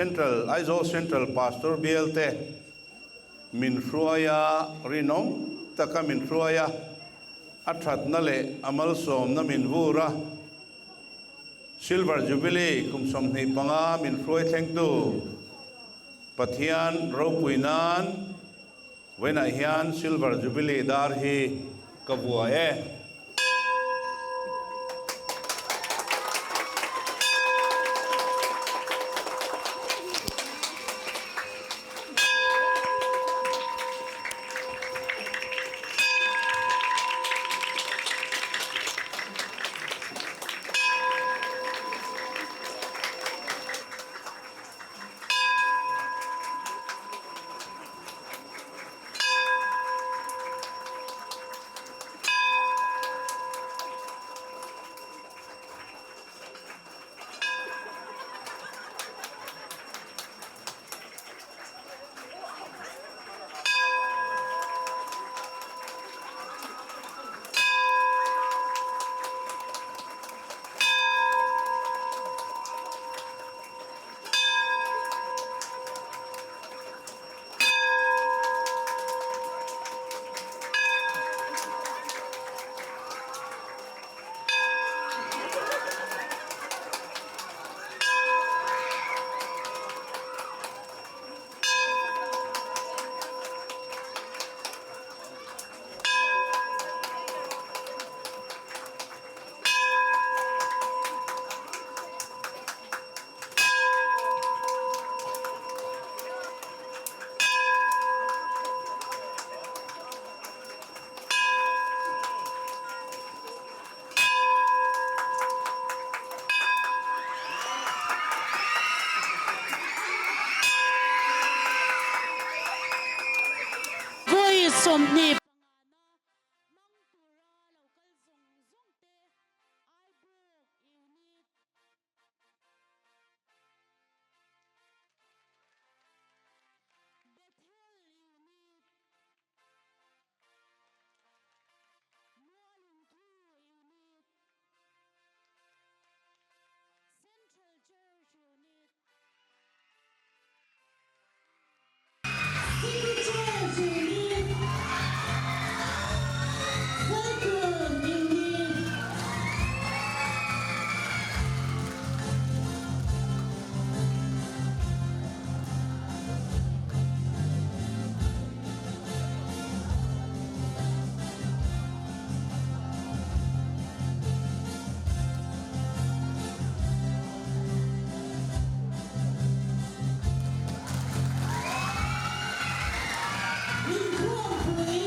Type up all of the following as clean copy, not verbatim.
Central, Aizawl Central Pastor bial te min hruai a, rinawm taka min hruai a, a thatna leh a malsawmna min vur a, Silver Jubilee kum 25 min hruai thlengtu Pathian ropui nan vawiinah hian Silver Jubilee dar hi ka vuai e. Vawi 25 na hmang tura lo kal zawng zawng te Aibru Unit Bethel Unit Mualungthu Unit, Central Church Unit, City Church Unit, Falkawn Unit. Inkhawmpui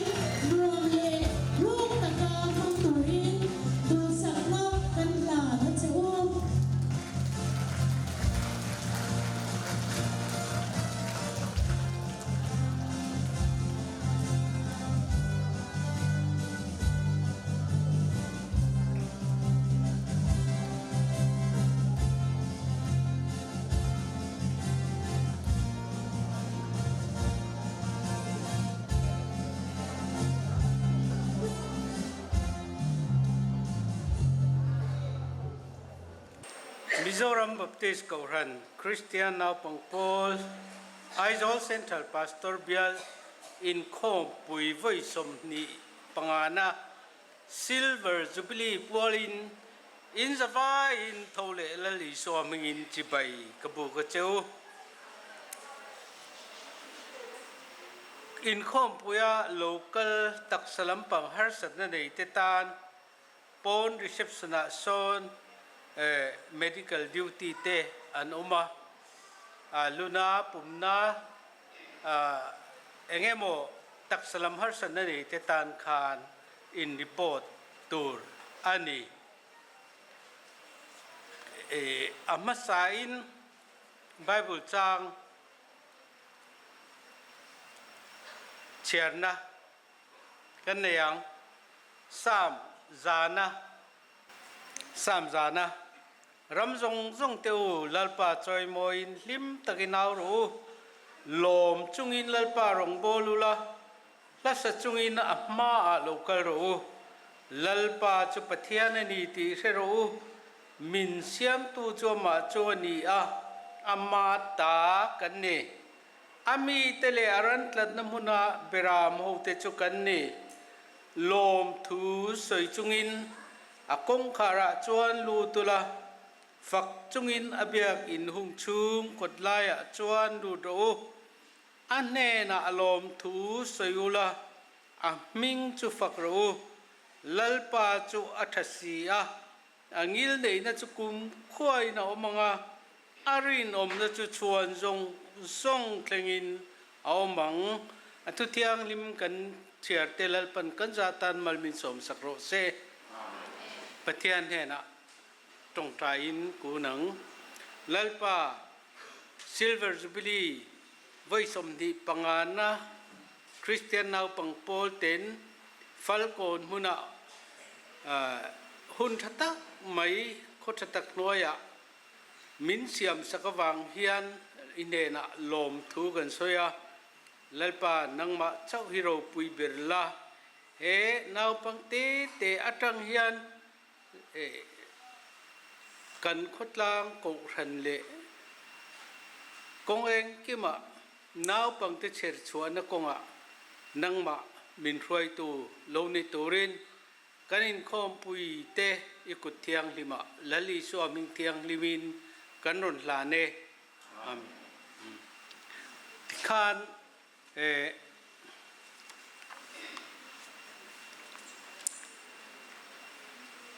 nuam leh hlawk taka hmang turin duhsakna kan hlan a che u. Mizoram Baptist Kohhran Kristian Naupang Pawl Aizawl Central Pastor Bial Inkhawmpui vawi 25 na Silver Jubilee pualin in zavaiin tho leh Lal Isua hmingin chibai ka buk a che u. Inkhawmpuia local taksa lampang harsatna nei te tan Pawn reception ah sawn medical duty te an awm a, luna pumna eng emaw taksa lam harsatna nei te tan khan in report tur a ni. A hmasa in Bible chang chhiarna Kan nei ang. Sam zana, Sam zana, Ram zawng zawng te u, Lalpa chawimawiin hlim takin au rawh u. Lawm chungin Lalpa rawn bawl u la, hlasa chungin a hmaah lo kal rawh u. Lalpa chu Pathian a ni tih hre rawh u. Min siamtu chu amah chu a ni a, Ama ta kan ni. A mite leh a ran tlatna hmuna beram hote chu kan ni. Lawmthu sawi chungin a kawngkharah chuan lut ula, fak chungin a biak in hung chhung kawt laiah chuan lut rawh u. A hnenah lawmthu sawi ula, a hming chu fak rawh u. Lalpa chu a tha si a, A ngil neihna chu kum khuain a awm ang a, a rinawmna chu chhuan zawng zawng thlengin a awm ang. A thu thianghlim kan chhiar te Lalpan kan zah tan mal min sawmsak rawh se. Pathian hnenah tawngtaiin kun ang. Lalpa, Silver Jubilee vawi 25na Kristian naupang pawl ten Falkawn hmunah hun tha tak mai khaw tha tak hnuaiah min siam sak avang hian i hnenah lawmthu kan sawi a, Lalpa nangmah chauh hi ropui ber la, he naupang te te atang hian kan khawtlang kohhran leh kawng engkimah Naupangte chherchhuahna kawngah nangmah min hruaitu lo ni turin kan inkhawmpuite i kut thianghlimah Lal Isua hming thianghlimin kan rawn hlan e. Amen. Tikhan eh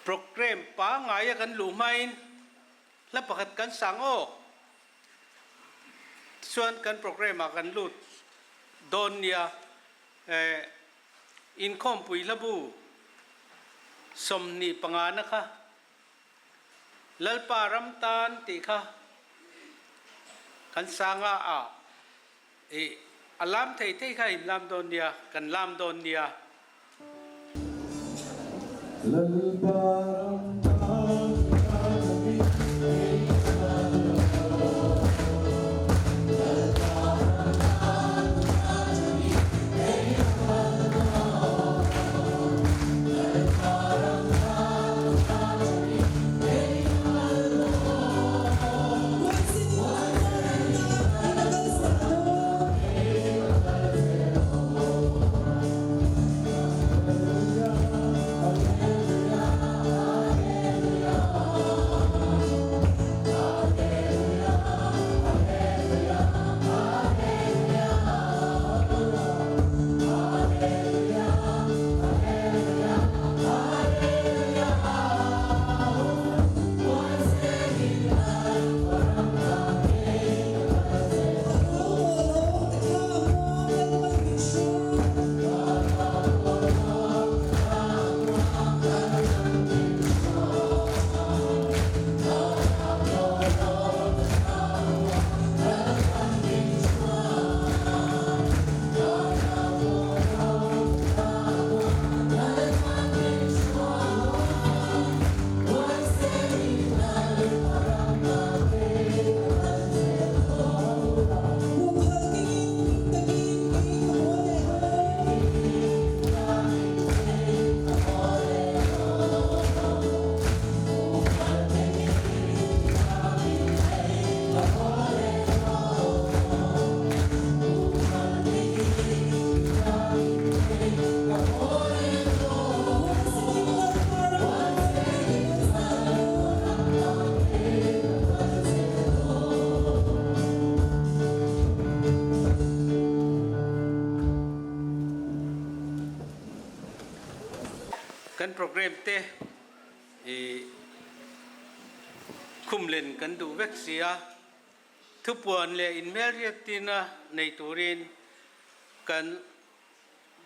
Program pangngaia kan luh hmain hla pakhat kan sang aw. Tichuan kan program ah kan lut dawn nia eh inkhawmpui hlabu 25 na kha Lalpa ram tan tih kha kan sanga ah eh a lam thei thei kha in lam dawn nia kan lam dawn nia. Lalpa ram tan Kan program te i khumlen kan duh vek si a, thupuan leh inhmelhriattirna nei turin kan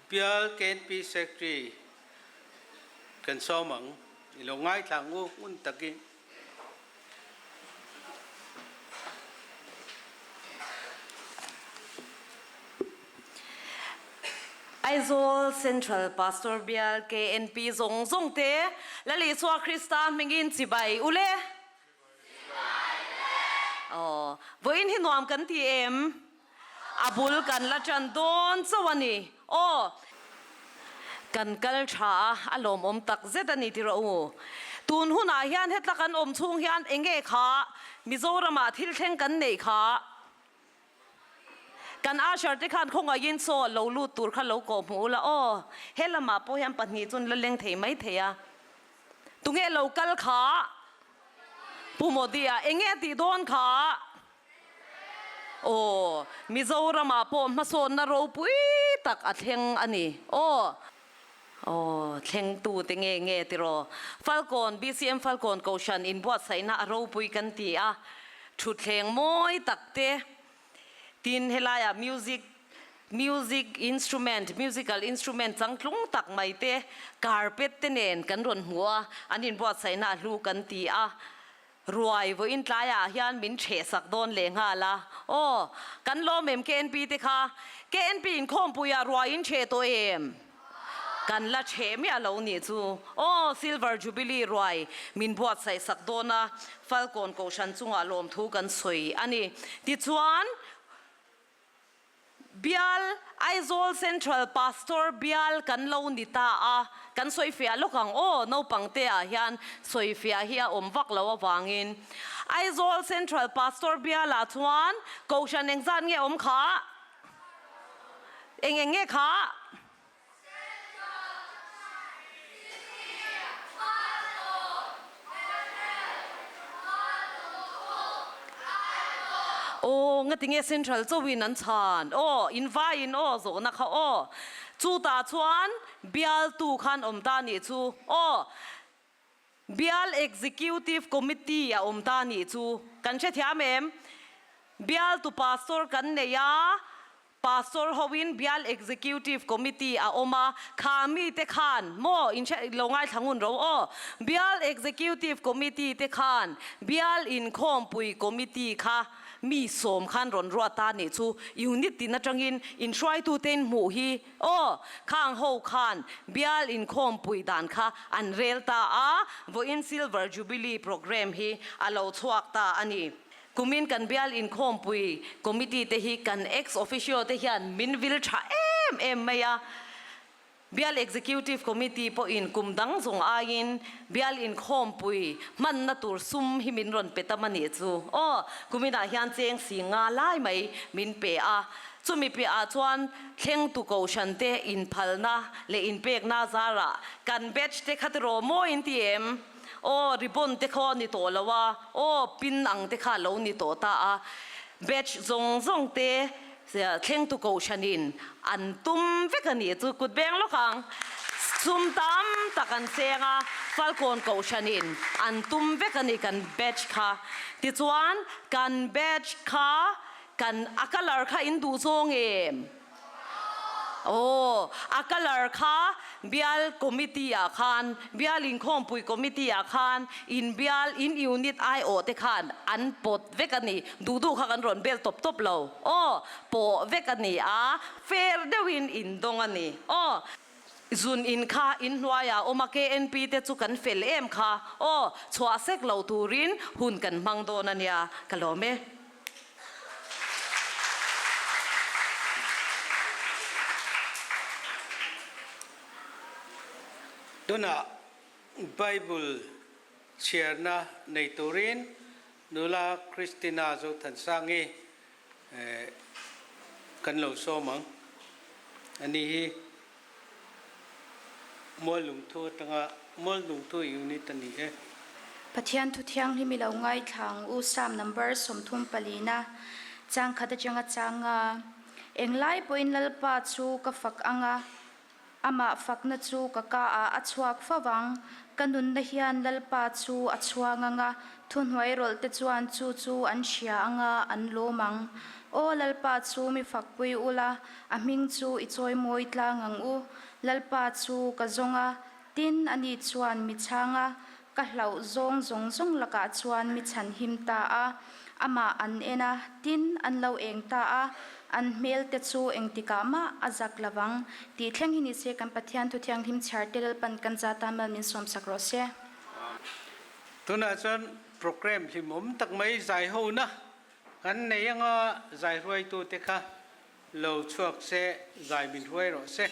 Bial KNP Secretary kan sawm ang. I lo ngaithla ang u ngun takin. Aizawl Central Pastor Bial KNP zawng zawng te Lal Isua Krista hmingin chibai u le. Aw, vawiin hi nuam kan ti em? A bul kan la ṭan dawn chauh a ni. Aw, kan kal ṭha a, a lawmawm tak zet a ni ti rawh u. Tun hunah hian hetla kan awm chhung hian enge kha Mizoramah thil thleng kan neih kha kan usher te khan khawngaihin saw lo lut tur kha lo kawh hmuh ula aw. He lamah pawh hian pahnih chu an la leng thei mai thei a. Tunge lo kal kha? Pu Modi-a enge a tih dawn kha? Aw, Mizoramah pawh hmasawnna ropui tak a thleng a ni. Aw. Aw, thlengtute nge nge tiraw? Falkawn, BCM Falkawn Kohhran inbuatsaihna a ropui kan ti a, thutthleng mawi tak te, tin helaiah music, music instrument, musical instrument changtlung tak mai te, carpet te nen kan rawn hmu a, an inbuatsaihna a hlu kan ti a. Ruai vawiin tlaiah hian min ṭheh sak dawn leh nghal a. Aw, kan lawm em KNP te kha? KNP inkhawmpuiah ruai in ṭheh tawh em? Kan la ṭheh miah lo nih chu. Aw, Silver Jubilee ruai min buatsaih sak dawn a, Falkawn Kohhran chungah lawmthu kan sawi a ni. Tichuan, Bial, Aizawl Central Pastor bial kan lo ni ta a, kan sawifiah lawk ang aw, naupang te ah hian sawifiah hi a awm vak lo avangin. Aizawl Central Pastor bial ah chuan Kohhran engzat nge awm kha? Eng eng nge kha? Aw nga tinge central chauhin an chhan aw in vaiin aw zawhna kha aw chutah chuan bialtu khan awm ta nih chu aw bial executive committee a awm ta nih chu kan hrethiam em bialtu pastor kan nei a Pastor hoin Bial Executive Committee a awm a, kha mite khan maw in hre lo ngaithla ngun ro aw. Bial Executive Committee te khan Bial Inkhawmpui Committee kha mi sawm khan rawn ruat ta nih chu unit tin atangin inhruaitute in hmuh hi aw. Khang ho khan Bial Inkhawmpui dan kha an rel ta a, vawiin Silver Jubilee Programme hi a lo chhuak ta a ni. Kumin kan bial inkhawmpui committee te hi kan ex officio te hian min vil tha em em mai a, bial executive committee pawhin kum dang zawng aiin bial inkhawmpui hmanna tur sum hi min rawn pe tam a nih chu aw, kuminah hian cheng si nga lai mai min pe a, chumi piahah chuan thlengtu kohhran te inphalna leh inpekna zarah kan batch te kha tiraw mawi in ti em? Aw, ribbon te khaw a ni tawh lo a, aw, pin ang te kha a lo ni tawh ta a. Batch zawng zawng te thlengtu kohhranin an tum vek a nih chu kut beng lawk ang. Sum tam tak an cheng a, Falkawn kohhranin an tum vek a ni kan batch kha. Tichuan, kan batch kha kan a colour kha in duh zawng em? Aw, a colour kha bial committee ah khan, bial inkhawmpui committee ah khan in bial, in unit aiawh te khan an pawt vek a ni. Duh duh kha kan rawn bel tawp tawp lo. Aw, pawh vek a ni a, fair deuhin in dawng a ni. Aw, zun in kha in hnuaiah awm a, KNP te chu kan fel em kha. Aw, chhuah sek lo turin hun kan hmang dawn a nia, ka lawm e. Tunah Bible chhiarna nei turin Nula Christina Zothansangi kan lo sawm ang. Ani hi Muallungthu atanga Muallungthu unit a ni e. Pathian thu thianghlim i lo ngaithla ang u Psalm number 34 na chang khat atanga chang a, Englai pawhin Lalpa chu ka fak ang a, amah fakna chu ka ka ah a chhuak fo ang. Ka nunna hian Lalpa chu a chhuang ang a, thuhnuai rawlh te chuan chu chu an hria ang a, an lawm ang. Aw Lalpa chu mi fakpui ula, A hming chu i chawimawi tlang ang u. Lalpa chu ka zawng a, tin ani chuan mi chhang a, ka hlauh zawng zawng zawng lakah chuan mi chhan him ta a. Amah an en a, tin an lo eng ta a, an hmel te chu engtikah mah a zak lo vang. Tih thleng hi ni se kan Pathian thu thianghlim chhiar te Lalpan kan za tan mal min sawmsak rawh se. Tunah chuan programme hlimawm tak mai zaihona kan nei anga zaihruaitute kha Lo chhuak se, zai min hruai rawh se.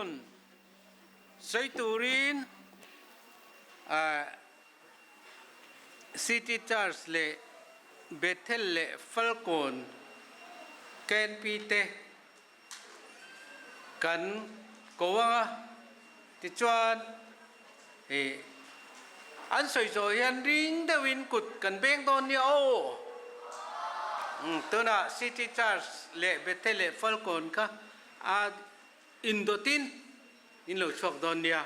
Thurun sawi turin City Church leh Bethel leh Falkawn KNP te kan ko ang a, tichuan ih an sawi zawh hian ring deuhin kut kan beng dawn nia aw. Umm tunah City Church leh Bethel leh Falkawn kha a indawtin in lo chhuak dawn nia.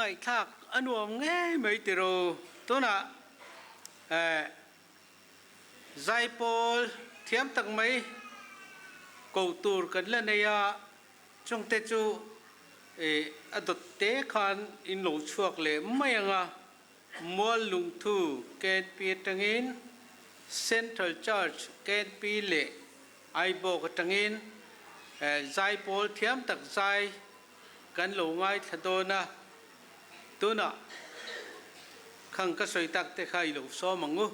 ngaihthlak a nuam ngei mai tiro. Tunah eh Zaipawl thiam tak mai ko tur kan la nei a, chungte chu eh a dawt te khan in lo chhuak leh mai ang a, Mual Lungthu KNP atangin Central Church KNP leh Aibawk atangin eh Zaipawl thiam tak zai kan lo ngaithla dawn a, tunah khang ka sawi tak te kha i lo sawm ang u.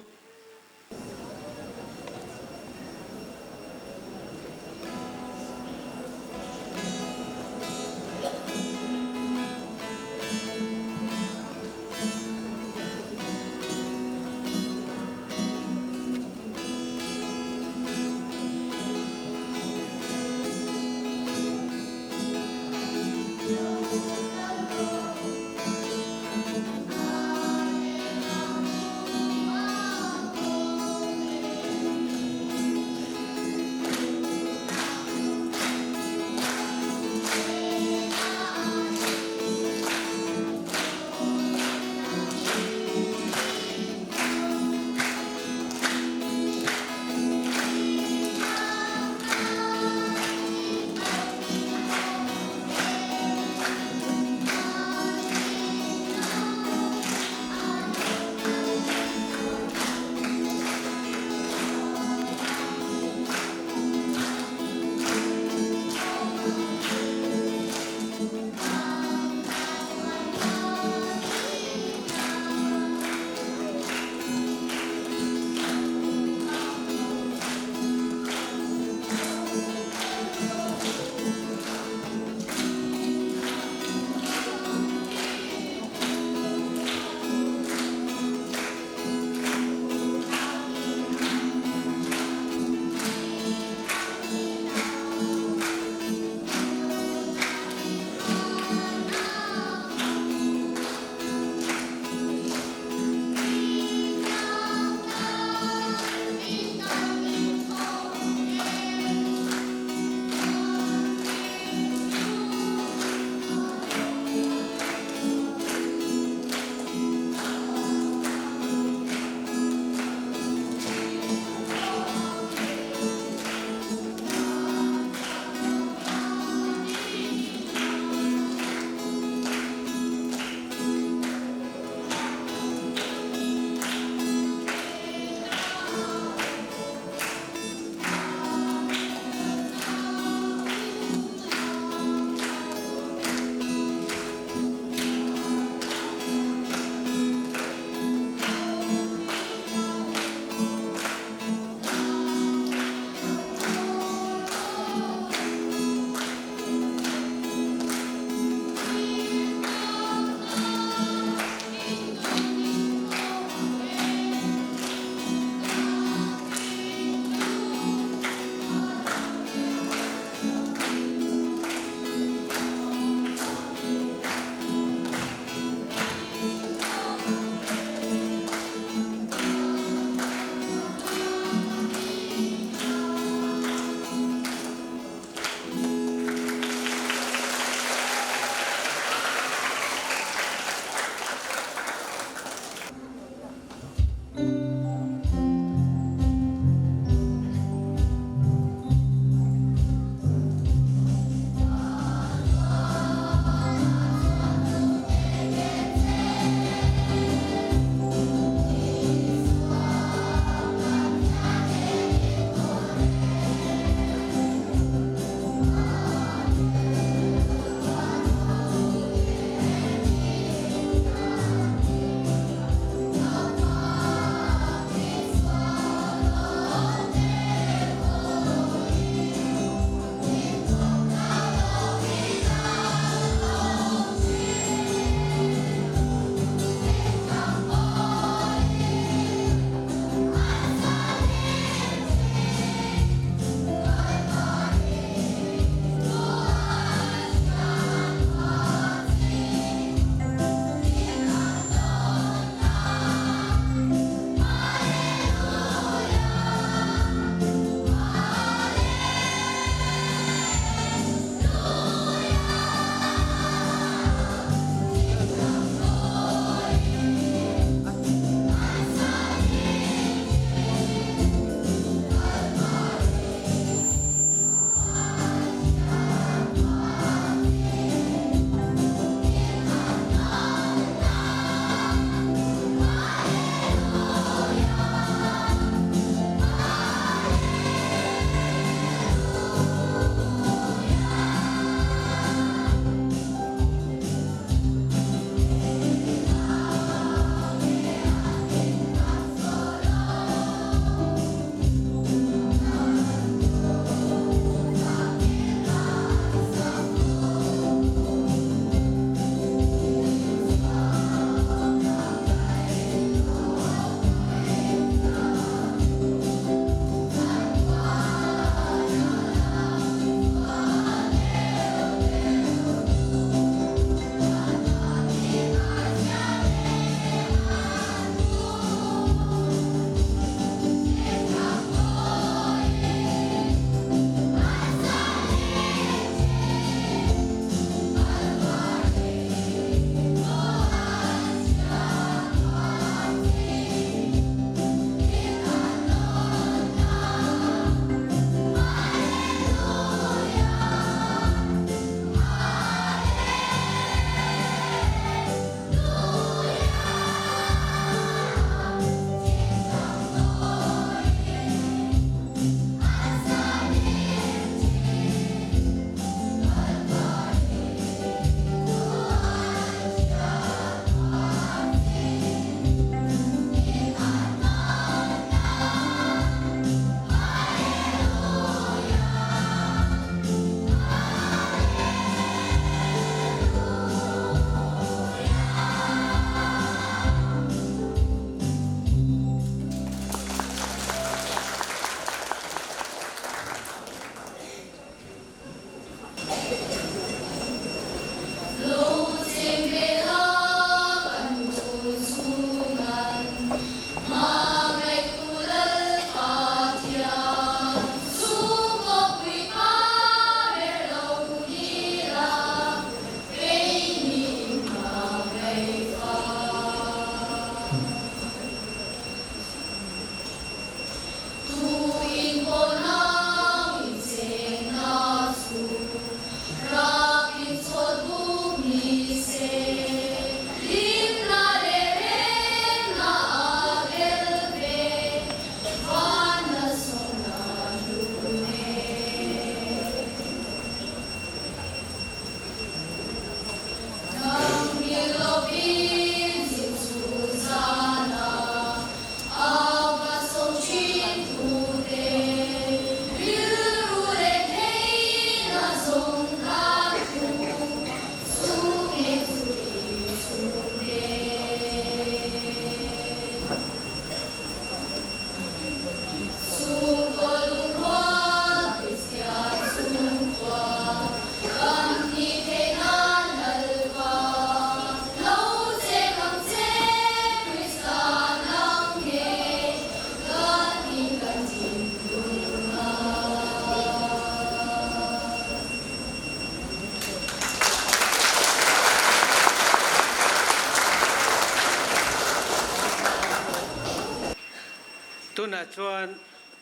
Tunah chuan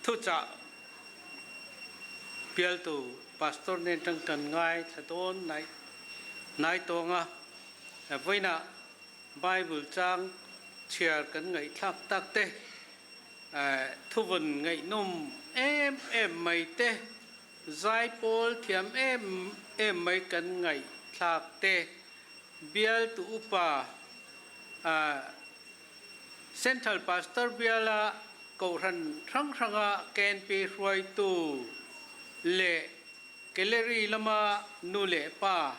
thuchah bialtu Pastor nen tang kan ngaithla dawn naih hnai tawng a, vawiinah Bible chang chhiar kan ngaihthlak tak te, thuvawn ngaihnawm em em mai te, zaipawl thiam em em mai kan ngaihthlak te, bialtu upa Central Pastor biala Kohhran hrang hranga KNP hruaitu leh Gallery lama nu leh pa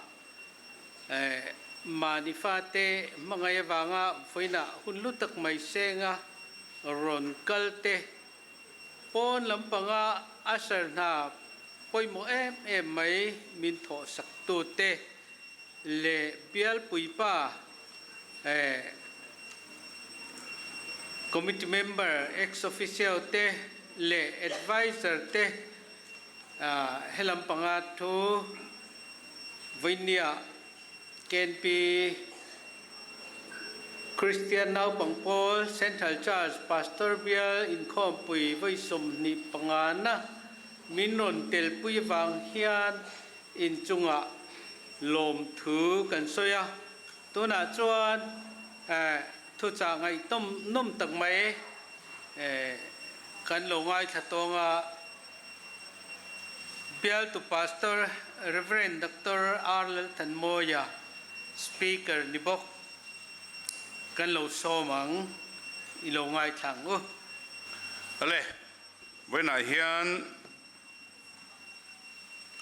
mahni fate hmangaih avanga vawiinah hun lu tak mai senga rawn kal te, pawn lampanga usher hna pawimawh em em mai min thawhsak tute leh bialpuipa committee member, ex-officio te leh adviser te Helam panga thu vawinia KNP Kristian Naupang Pawl Central Church Pastor Bial inkhawmpui vawi 25 na min rawn telpui avang hian inchungah lawmthu kan sawi a. Tunah chuan thuchah ngaihtawm nawm tak mai kan lo ngaithla tawng a. Bialtu Pastor Rev. Doctor R. Lalthanmawia Speaker ni bawk kan lo sawm ang i lo ngaithla ang u. Ale, vawiinah hian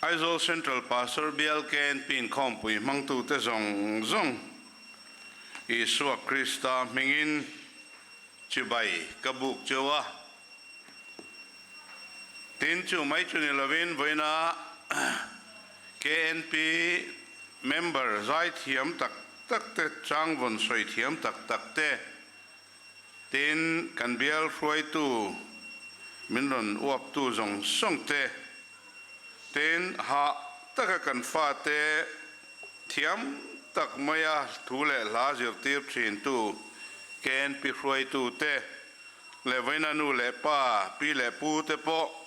Aizawl Central Pastor Bial KNP inkhawmpui hmangtute zawng zawng Isua Krista hmingin chibai ka buk cheu a. Tin, chu mai chu ni lovin vawiina KNP member zai thiam tak tak te, changvawn sawi thiam tak tak te, tin kan bial hruaitu min rawn uaptu zawng zawng te, tin hah taka kan fate thiam tak maia thu leh hla zirtir thintu KNP hruaitu te, Leh vawiina nu leh pa, pi leh pu te pawh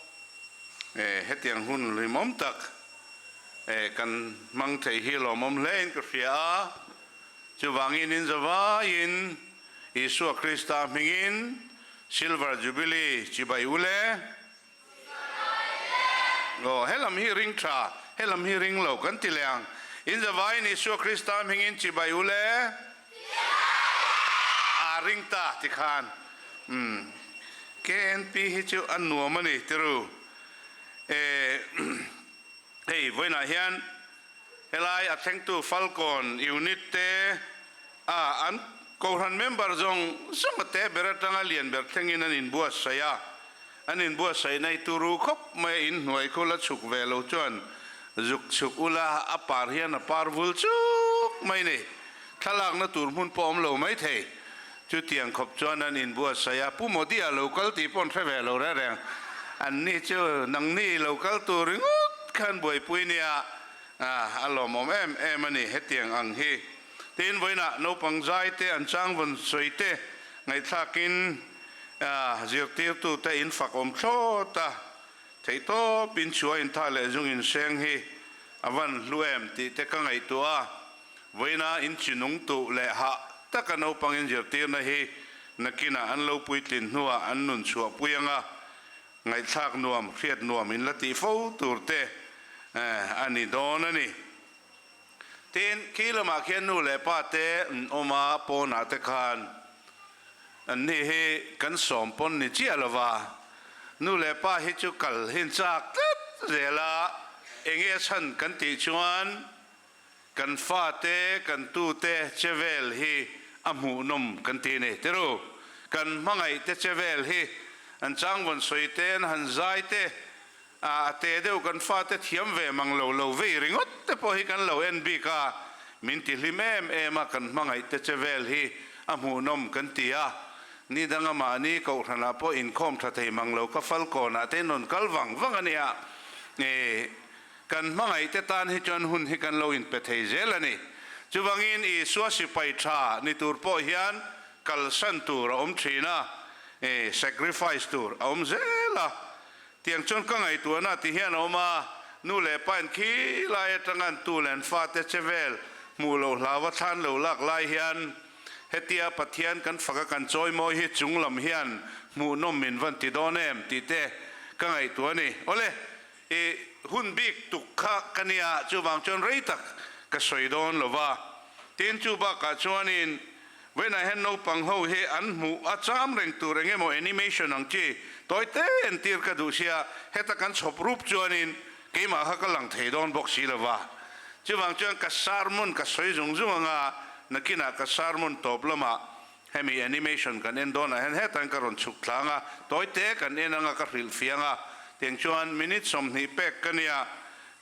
hetiang hun hlimawm tak kan hmang thei hi lawmawm hlein ka hria a. Chuvangin in zavaiin Isua Krista hmingin Silver Jubilee chibai u le. Aw, helam hi ring tha, helam hi ring lo kan ti leh ang. In zavaiin Isua Krista hmingin chibai u le. A ring ta ti khan. Umm, KNP hi chu a nuam a ni tiru. E, hei vawiinah hian helai a thlengtu Falkawn unit te a an Kohhran member zawng zawng a te ber atanga lian ber thlengin an inbuatsaih a, an inbuatsaihna hi turu khawp mai a inhnuai khu la chhuk ve lo chuan zuk chhuk ula a par hian a par vul chuk mai ni. Thlalakna tur hmun pawh awm lo mai thei. Chutiang khawp chuan an inbuatsaih a, Pu Modi a lo kal tih pawh an hre ve lo reng reng. Anni chu nangni lo kal tur ringawt khan buaipui nia a lawmawm em em a ni hetiang ang hi. Tin, vawiinah naupang zai te, an changvawn sawi te ngaihthlakin zirtirtute in fak awm thlawt a, theihtawp in chhuah in tha leh zung in seng hi a van hlu em tih te ka ngaihtuah a. Vawiinah in chi nung tuh leh hah taka naupang in zirtirna hi nakinah an lo puitlin hnuah an nun chhuah pui anga ngaihthlak nuam, hriat nuam in la tih fo tur te a ni dawn a ni. Tin, khi lamah khian nu leh pa te an awm a, pawnah te khan an ni hi kan sawm pawn ni chiah lo va, nu leh pa hi chu kal hin chak tlat zel a, enge a chhan kan tih chuan kan fate, kan tute che vel hi a hmuhnawm kan ti a ni. Tiru, kan hmangaih te che vel hi an changvawn sawi te, an han zai te, A te deuh kan fate thiam ve mang lo lo vei ringawt te pawh hi kan lo en bik a, min ti hlim em em a, kan hmangaih te che vel hi a hmuhnawm kan ti a. Ni danga mahni kohhranah pawh inkhawm tha thei mang lo ka Falkawnah te in rawn kal vang vang a nia. E, kan hmangaih te tan hi chuan hun hi kan lo inpe thei zel a ni. Chuvangin Isua sipai tha ni tur pawh hian kalsan tur a awm thin a. E sacrifice tur a awm zel a, tiang chuan ka ngaihtuahna ti hian a awm a, nu leh pa in khi lai atanga an tu leh an fate che vel hmuh loh hlau a thlan lo lak lai hian hetia Pathian kan fak a kan chawi mawi hi chung lam hian hmuhnawm min van ti dawn em tih te ka ngaihtuah a ni. Awle, i hun bik tuk kha ka nia, chuvang chuan rei tak ka sawi dawn lo va. Tin, chu bakah chuanin Vawiinah hian naupang ho hi an hmuh a cham reng tur eng emaw animation ang chi tawi te entir ka duh sia, heta kan chhawp rup chuanin keimah kha ka lang thei dawn bawk si lova. Chuvang chuan ka sermon ka sawi zung zung anga nakinah ka sermon tawp lamah hemi animation kan en dawnah hian hetain ka rawn chhuk tlang a, tawi te kan en anga ka hrilh fiang a, tiang chuan minute 20 pek ka nia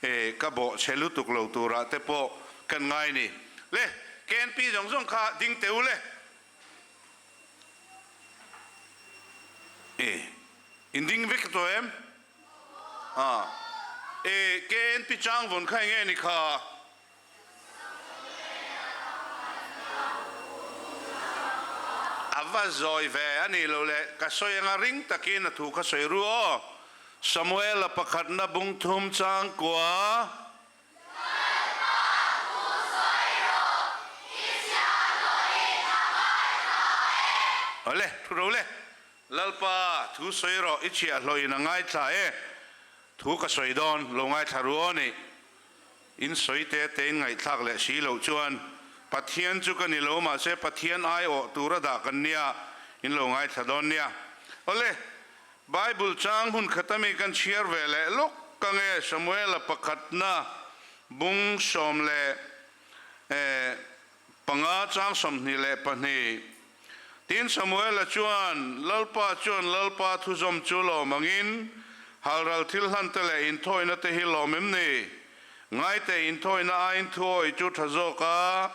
e ka bawh chhe lutuk lo turah te pawh kan ngai ni. Le, KNP zawng zawng kha ding teh u le. E, in ding vek tawh em? A, e, KNP chang vawn kha enge ni kha? A va zawi ve a nih loh le, ka sawi anga ring takin a thu kha sawi ru aw. Samuela pakhatna bung thum changkua. Awle, thu ro le. Lalpa, thu sawi rawh, i chhiah hlawhin a ngaithla e. Thu ka sawi dawn, lo ngaithla ru aw ni. In sawi te te in ngaihthlak leh si loh chuan, Pathian chu ka ni lo, mahse Pathian aiawh tura dah kan nia, in lo ngaithla dawn nia. Awle, Bible chang hun khata mi kan chhiar ve leh lawk ka nge Samuela pakhatna bung 15 chang 22. Tin Samuela chuan Lalpa chuan Lalpa thuzawm chu lawm angin halral thil hlan te leh inthawina te hi lawm em ni? Ngaite inthawina aiin thuawi chu tha zawk a,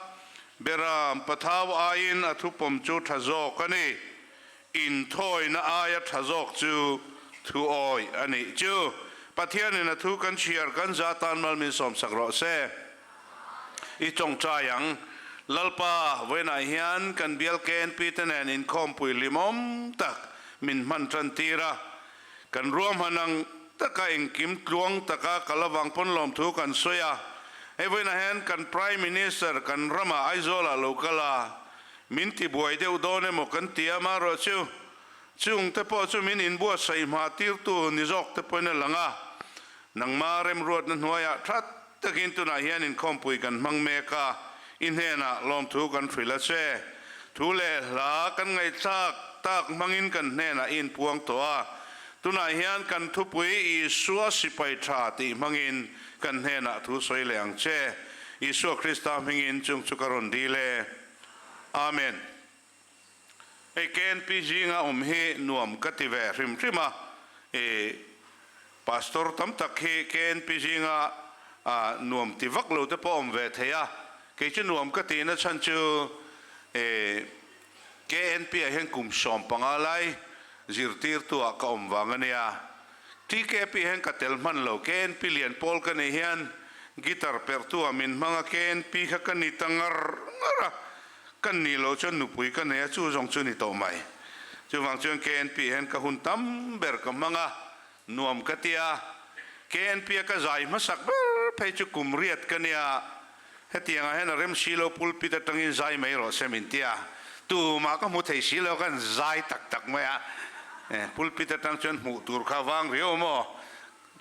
Beram pathau aiin a thupawm chu tha zawk a ni. Inthawina aia tha zawk chu thu awi a nih chu. Pathianin a thu kan chhiar kan za tan mal min sawmsak rawh se. I tawngtai ang. Lalpa, vawiinah hian kan bial KNP te nen inkhawmpui hlimawm tak min hman tan tir a. Kan ruahman ang taka engkim tluang taka kal avang pawn lawmthu kan sawi a. Hei vawiinah hian kan Prime Minister kan ramah Aizawlah lo kal a. Min ti buai deuh dawn emaw kan ti a, amaherawhchu chung te pawh chu min inbuatsaih hma tirtu ni zawk te pawhin a lang a. Nangma remruatna hnuaiah that takin tunah hian inkhawmpui kan hmang mek a, i hnenah lawmthu kan hrilh a che. Thu leh hla kan ngaihthlak tak hmangin kan hnenah i inpuang tawh a, tunah hian kan thupui Isua sipai tha tih hmangin kan hnenah thu sawi leh ang che. Isua Krista hmingin chung chu ka rawn dil e. Amen. Hei KNP zinga awm hi nuam ka ti ve hrim hrim a, i Pastor tam tak hi KNP zinga nuam ti vak lo te pawh awm ve thei a, kei chu nuam ka tihna chhan chu i KNP ah hian kum 15 lai zirtirtu ah ka awm vang a nia. TKP hian ka tel hman lo, KNP lian pawl ka nih hian guitar perhtu ah min hmang a, KNP kha ka ni ta ngar ngar a, ka ni loh chuan nupui ka nei a, chu zawng chu ni tawh mai. Chuvang chuan KNP hian ka hun tam ber ka hmang a, nuam ka ti a, KNP a ka zai hmasak ber phei chu kum riat ka nia, hetiangah hian a rem si lo pulpit atangin zai mai rawh se min ti a, tumah ka hmu thei si lo khan zai tak tak mai a, pulpit atang chuan hmuh tur kha vang riau maw,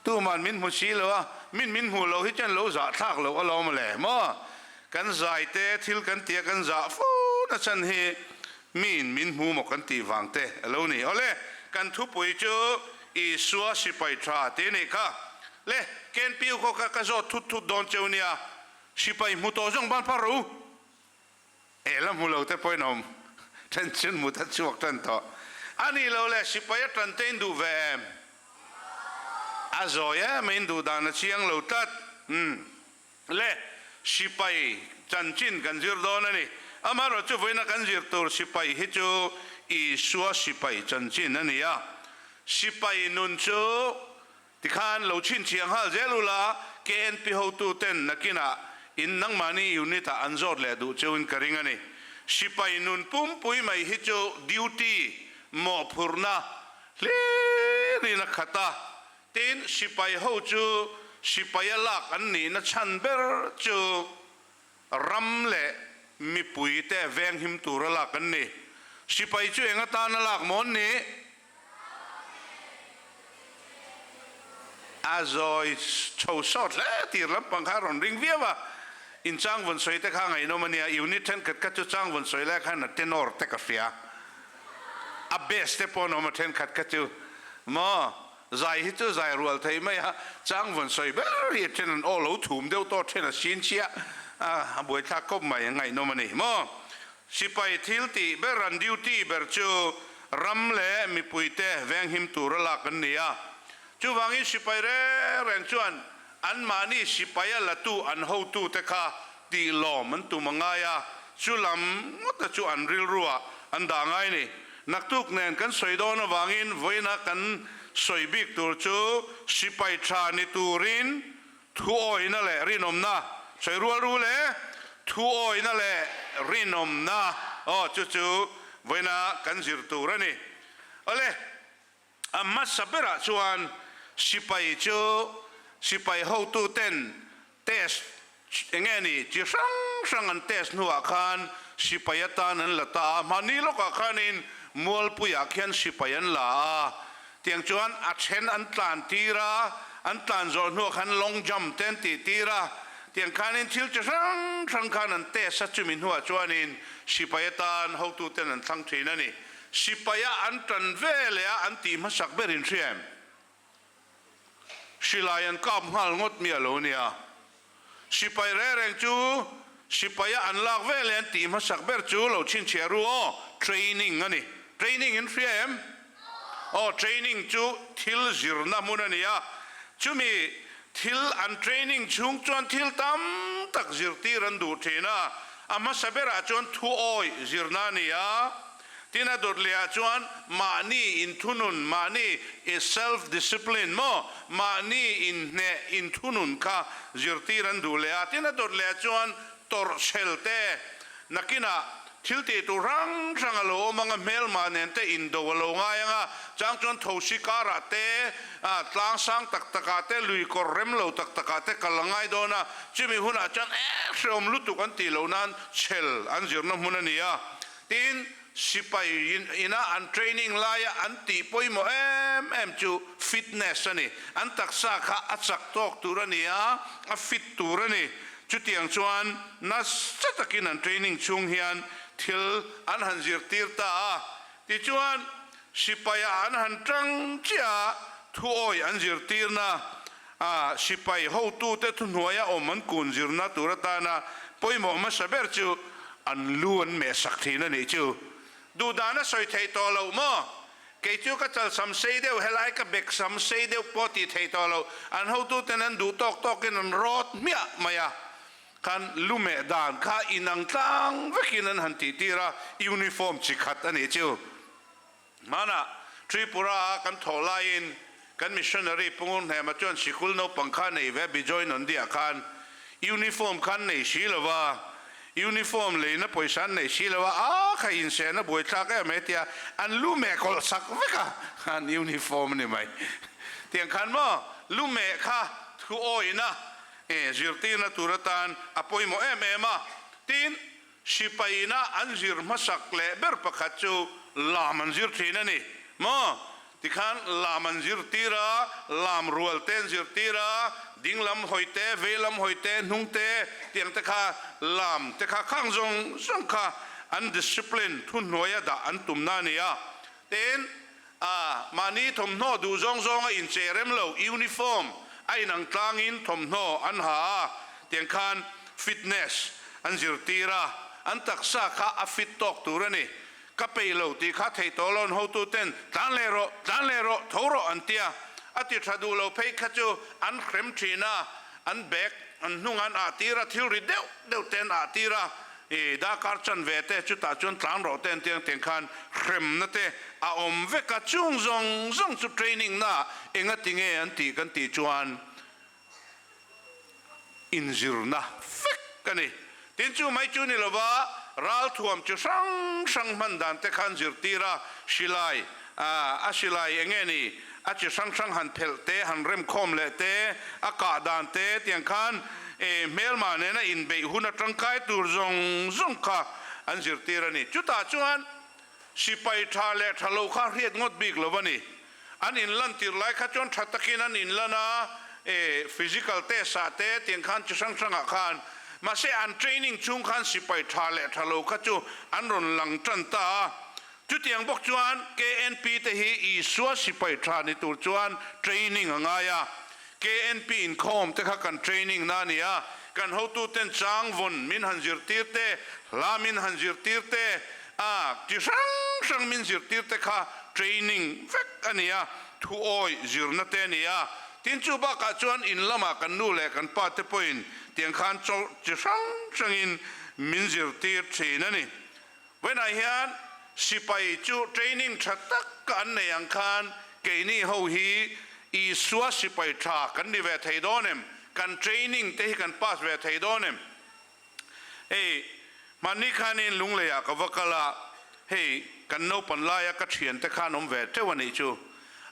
tuman min hmu si lo a, min min hmuh loh hi chuan lo zah thlak loh alawm le maw, kan zai te thil kan tia kan zah fo na chan hi miin min hmu maw kan tih vang te a lo ni. Awle, kan thupui chu Isua sipai tha tih a nih kha. Le, KNPU khaw kha ka zawt thut thut dawn cheu nia, sipai hmu tawh zawng ban phar ru. Eh, la hmu lo te pawhin awm then chun mut a chhuak tan tawh. A nih lo le, sipai a tan te in duh ve em? A zawi em a, in duh dan a chiang lo tlat. Umm. Le, sipai chanchin kan zir dawn a ni. Amaherawhchu chu vawiina kan zir tur sipai hi chu Isua sipai chanchin a ni a. Sipai nun chu tikhan lo chhinchhiah nghal zel ula, KNP hotuten nakinah in nangmahni unit-ah an zawt leh duh cheuin ka ring a ni. Sipai nun pumpui mai hi chu duty. Mawhphurhna hlirin a khat a, tin sipai ho chu sipaia lak an nihna chhan ber chu ram leh mipui te venghim tura lak an ni. Sipai chu eng atana lak maw an nih? A zawi chho sawt hle tir lampang kha a rawn ring viau a, in chang vawn sawi te kha ngaihnawm a nia, unit thenkhat kha chu chang vawn sawi lai khan a tenor te ka hria. A best te pawh an awm a thenkhat kha chu maw zai hi chu zai rual thei mai a, chang vawn sawi ber hi a then an aw lo thum deuh tawh then a sin chiah a, a buaithlak khawp mai a ngaihnawm a ni maw. Sipai thil tih ber an duty ber chu ram leh mipuite venghim tura lak an ni a. Chuvangin sipai reng reng chuan anmahni sipaia latu an hotute kha tih lawm an tum a ngai a, chu lam ngawta chu an rilruah an dah ngai ni. Naktuk nen kan sawi dawn avangin vawiina kan sawi bik tur chu sipai tha ni turin Thuawihna leh rinawmna sawi rual ru le, thuawihna leh rinawmna aw chu chu vawiina kan zir tur a ni. Awle, a hmasa berah chuan sipai chu sipai hotuten test eng nge ni chi hrang hrang an test hnuah khan sipai atan an la ta a, hmahni lawkah khanin Mualpuiah khian sipai an la a, Tiang chuan a then an tlan tir a, an tlan zawh hnuah khan long jump te an tih tir a, tiang khanin thil chi hrang hrang khan an test a, chumi hnuah chuanin sipai atan hotuten an thlang thin a ni. Sipaia an tan ve leh a an tih hmasak ber in hria em? Hrilai an kap nghal ngawt mi a lo nia. Sipai reng reng chu sipaia an lak ve leh an tih hmasak ber chu lo chhinchhiah ru aw, training a ni. Training in hria em? Aw, training chu thil zirna hmun a ni a, chumi thil an training chhung chuan thil tam tak zirtir an duh thin a, a hmasa berah chuan thuawi zirna a ni a. Tin a dawt leh ah chuan mahni inthunun, mahni self discipline maw, mahni inhneh inthunun kha zirtir an duh leh a. Tin a dawt leh ah chuan tawrhchhel te, nakinah thil tih tur hrang hrang a lo awm ang a, hmelmah nen te indo a lo ngai ang a, chang chuan thosi karah te, tlang sang tak takah te, lui kawr rem lo tak takah te kal a ngai dawn a, chumi hunah chuan eh hreawm lutuk an tih loh nan chhel an zirna hmun a ni a. Tin, sipai ina an training laia an tih pawimawh em em chu fitness a ni. An taksa kha a chak tawk tur a ni a, a fit tur a ni. Chutiang chuan nasa takin an training chhung hian thil an han zirtir ta a. Tichuan, sipaiah an han tang chiah a, thuawi an zirtirna a, sipai hotute thuhnuaia awm an kun zirna tur atana pawimawh hmasa ber chu an lu an mehsak thin a nih chu. Duhdan a sawi theih tawh loh maw? Kei chu ka chalsam sei deuh, helai ka beksam sei deuh pawh tih theih tawh loh. An hotuten an duh tawk tawkin an rawt hmiah mai a, khan lu meh dan kha inang tlang vekin an han tihtir a, uniform chi khat a nih chu. Hmanah Tripura-a kan thawh laiin kan missionary Pu Ngurhnema chuan sikul naupang kha nei ve Bijoy Nandi-ah khan uniform khan nei si lo va, uniform leina pawisa an nei si lo va, a kha insehna buaithlak em mai tia an lu meh kawlh sak vek a, an uniform a ni mai. Tiang khan maw lu meh kha thu awihna zirtirna tur atan a pawimawh em em a, tin Sipaina an zir hmasak leh ber pakhat chu lam an zir thin a ni maw? Tikhan lam an zir tir a, lam rual te an zir tir a, ding lam hawi te, vei lam hawi te, hnung te tiang te kha lam te kha khang zawng zawng kha an discipline thuhnuaia dah an tumna a ni a. Tin, a mahni thawmhnaw duh zawng zawnga inchei rem lo, uniform a inang tlangin thawmhnaw an ha a, tiang khan fitness an zirtir a, an taksa kha a fit tawk tur a ni. Ka peih lo tih kha theih tawh loan hotuten tlan leh rawh, tlan leh rawh, tho rawh an ti a, a ti tha duh lo phei kha chu an hrem thin a, an bag an hnung an ah tir a, thil ri deuh deuh te an ah tir a, I darkar chan ve te chutah chuan tlan rawh te an tiang tiang khan hremna te a awm vek a, chung zawng zawng chu training na enga ti nge an tih kan tih chuan inzirna vek a ni. Tin chu mai chu ni lova. Ralthuam chi hrang hrang hman dan te kha an zirtir a, silai, a silai eng nge ni, a chi hrang hrang han phelh te, han remkhawm leh te, a kah dan te tiang khan hmelma nena inbeih hun a tangkai tur zawng zawng kha an zirtir a ni. Chutah chuan sipai tha leh tha lo kha hriat ngawt bik lo a ni. An inlantir lai kha chuan tha takin an inlan a, physical test ah te tiang khan chi hrang hrangah khan. Mahse an training chhung khan sipai tha leh tha lo kha chu an rawn lang tan ta a. Chutiang bawk chuan KNP te hi Isua sipai tha ni tur chuan training a ngai a. KNP inkhawm te kha kan training na a ni a, kan hotuten chang vawn min han zirtir te, hla min han zirtir te, a chi hrang hrang min zirtir te kha training vek a ni a, thu awih zirna te a ni a. Tin chu bakah chuan in lamah kan nu leh kan pa te pawhin tiang khan chaw chi hrang hrangin min zirtir thin a ni. Vawiinah hian sipai chu training tha tak an nei ang khan keini ho hi Isua sipai tha kan ni ve thei dawn em? Kan training te hi kan pass ve thei dawn em? Hei hmanni khanin Lungleiah ka va kal a, hei kan naupan laia ka thiante khan awm ve teuh a nih chu.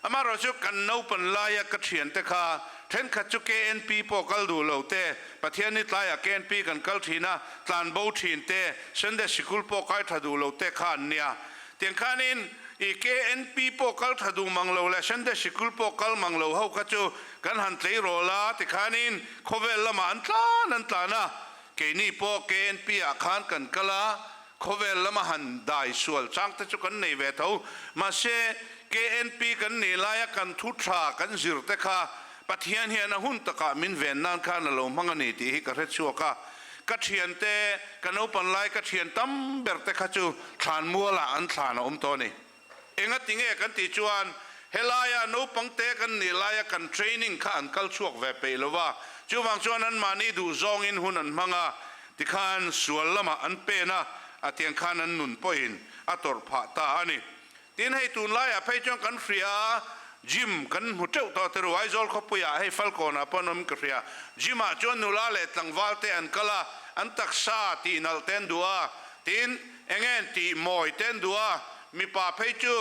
Amaherawhchu kan naupan laia ka thiante kha thenkhat chu KNP pawh kal duh lo te, Pathianni tlaiah KNP kan kal thin a, tlan bo thin te, Sunday sikul pawh kai tha duh lo te kha an nia. Tiang khanin i KNP pawh kal tha duh mang lo leh Sunday sikul pawh kal mang lo ho kha chu kan han tleirawl a, tikhanin khawvel lamah an tlan an tlan a, keini pawh KNP ah khan kan kal a, Khawvel lama han dai sual chang te chu kan nei ve tho. Mahse, KNP kan nih laia kan thu tha kan zir te kha Pathian hian a hun takah min ven nan khan a lo hmang a ni tih hi ka hre chhuak a. Ka thiante, ka naupan lai ka thian tam ber te kha chu thlan mualah an thlan a awm tawh a ni. Engati nge kan tih chuan helaia naupang te kan nih laia kan training kha an kal chhuak ve peih lo va, chuvang chuan anmahni duh zawngin hun an hmang a, tikhan sual lamah an pen a, a tiang khan an nun pawhin a tawrh phah ta a ni. Tin, hei tunlaiah phei chuan kan hria a, gym kan hmu teuh tawh te ru, Aizawl khawpuiah hei Falkawnah pawh an awm ka hria, gym ah chuan nula leh tlangval te an kal a, an taksa tih nalh te an duh a, tin, Enge tih mawi te an duh a, mipa phei chu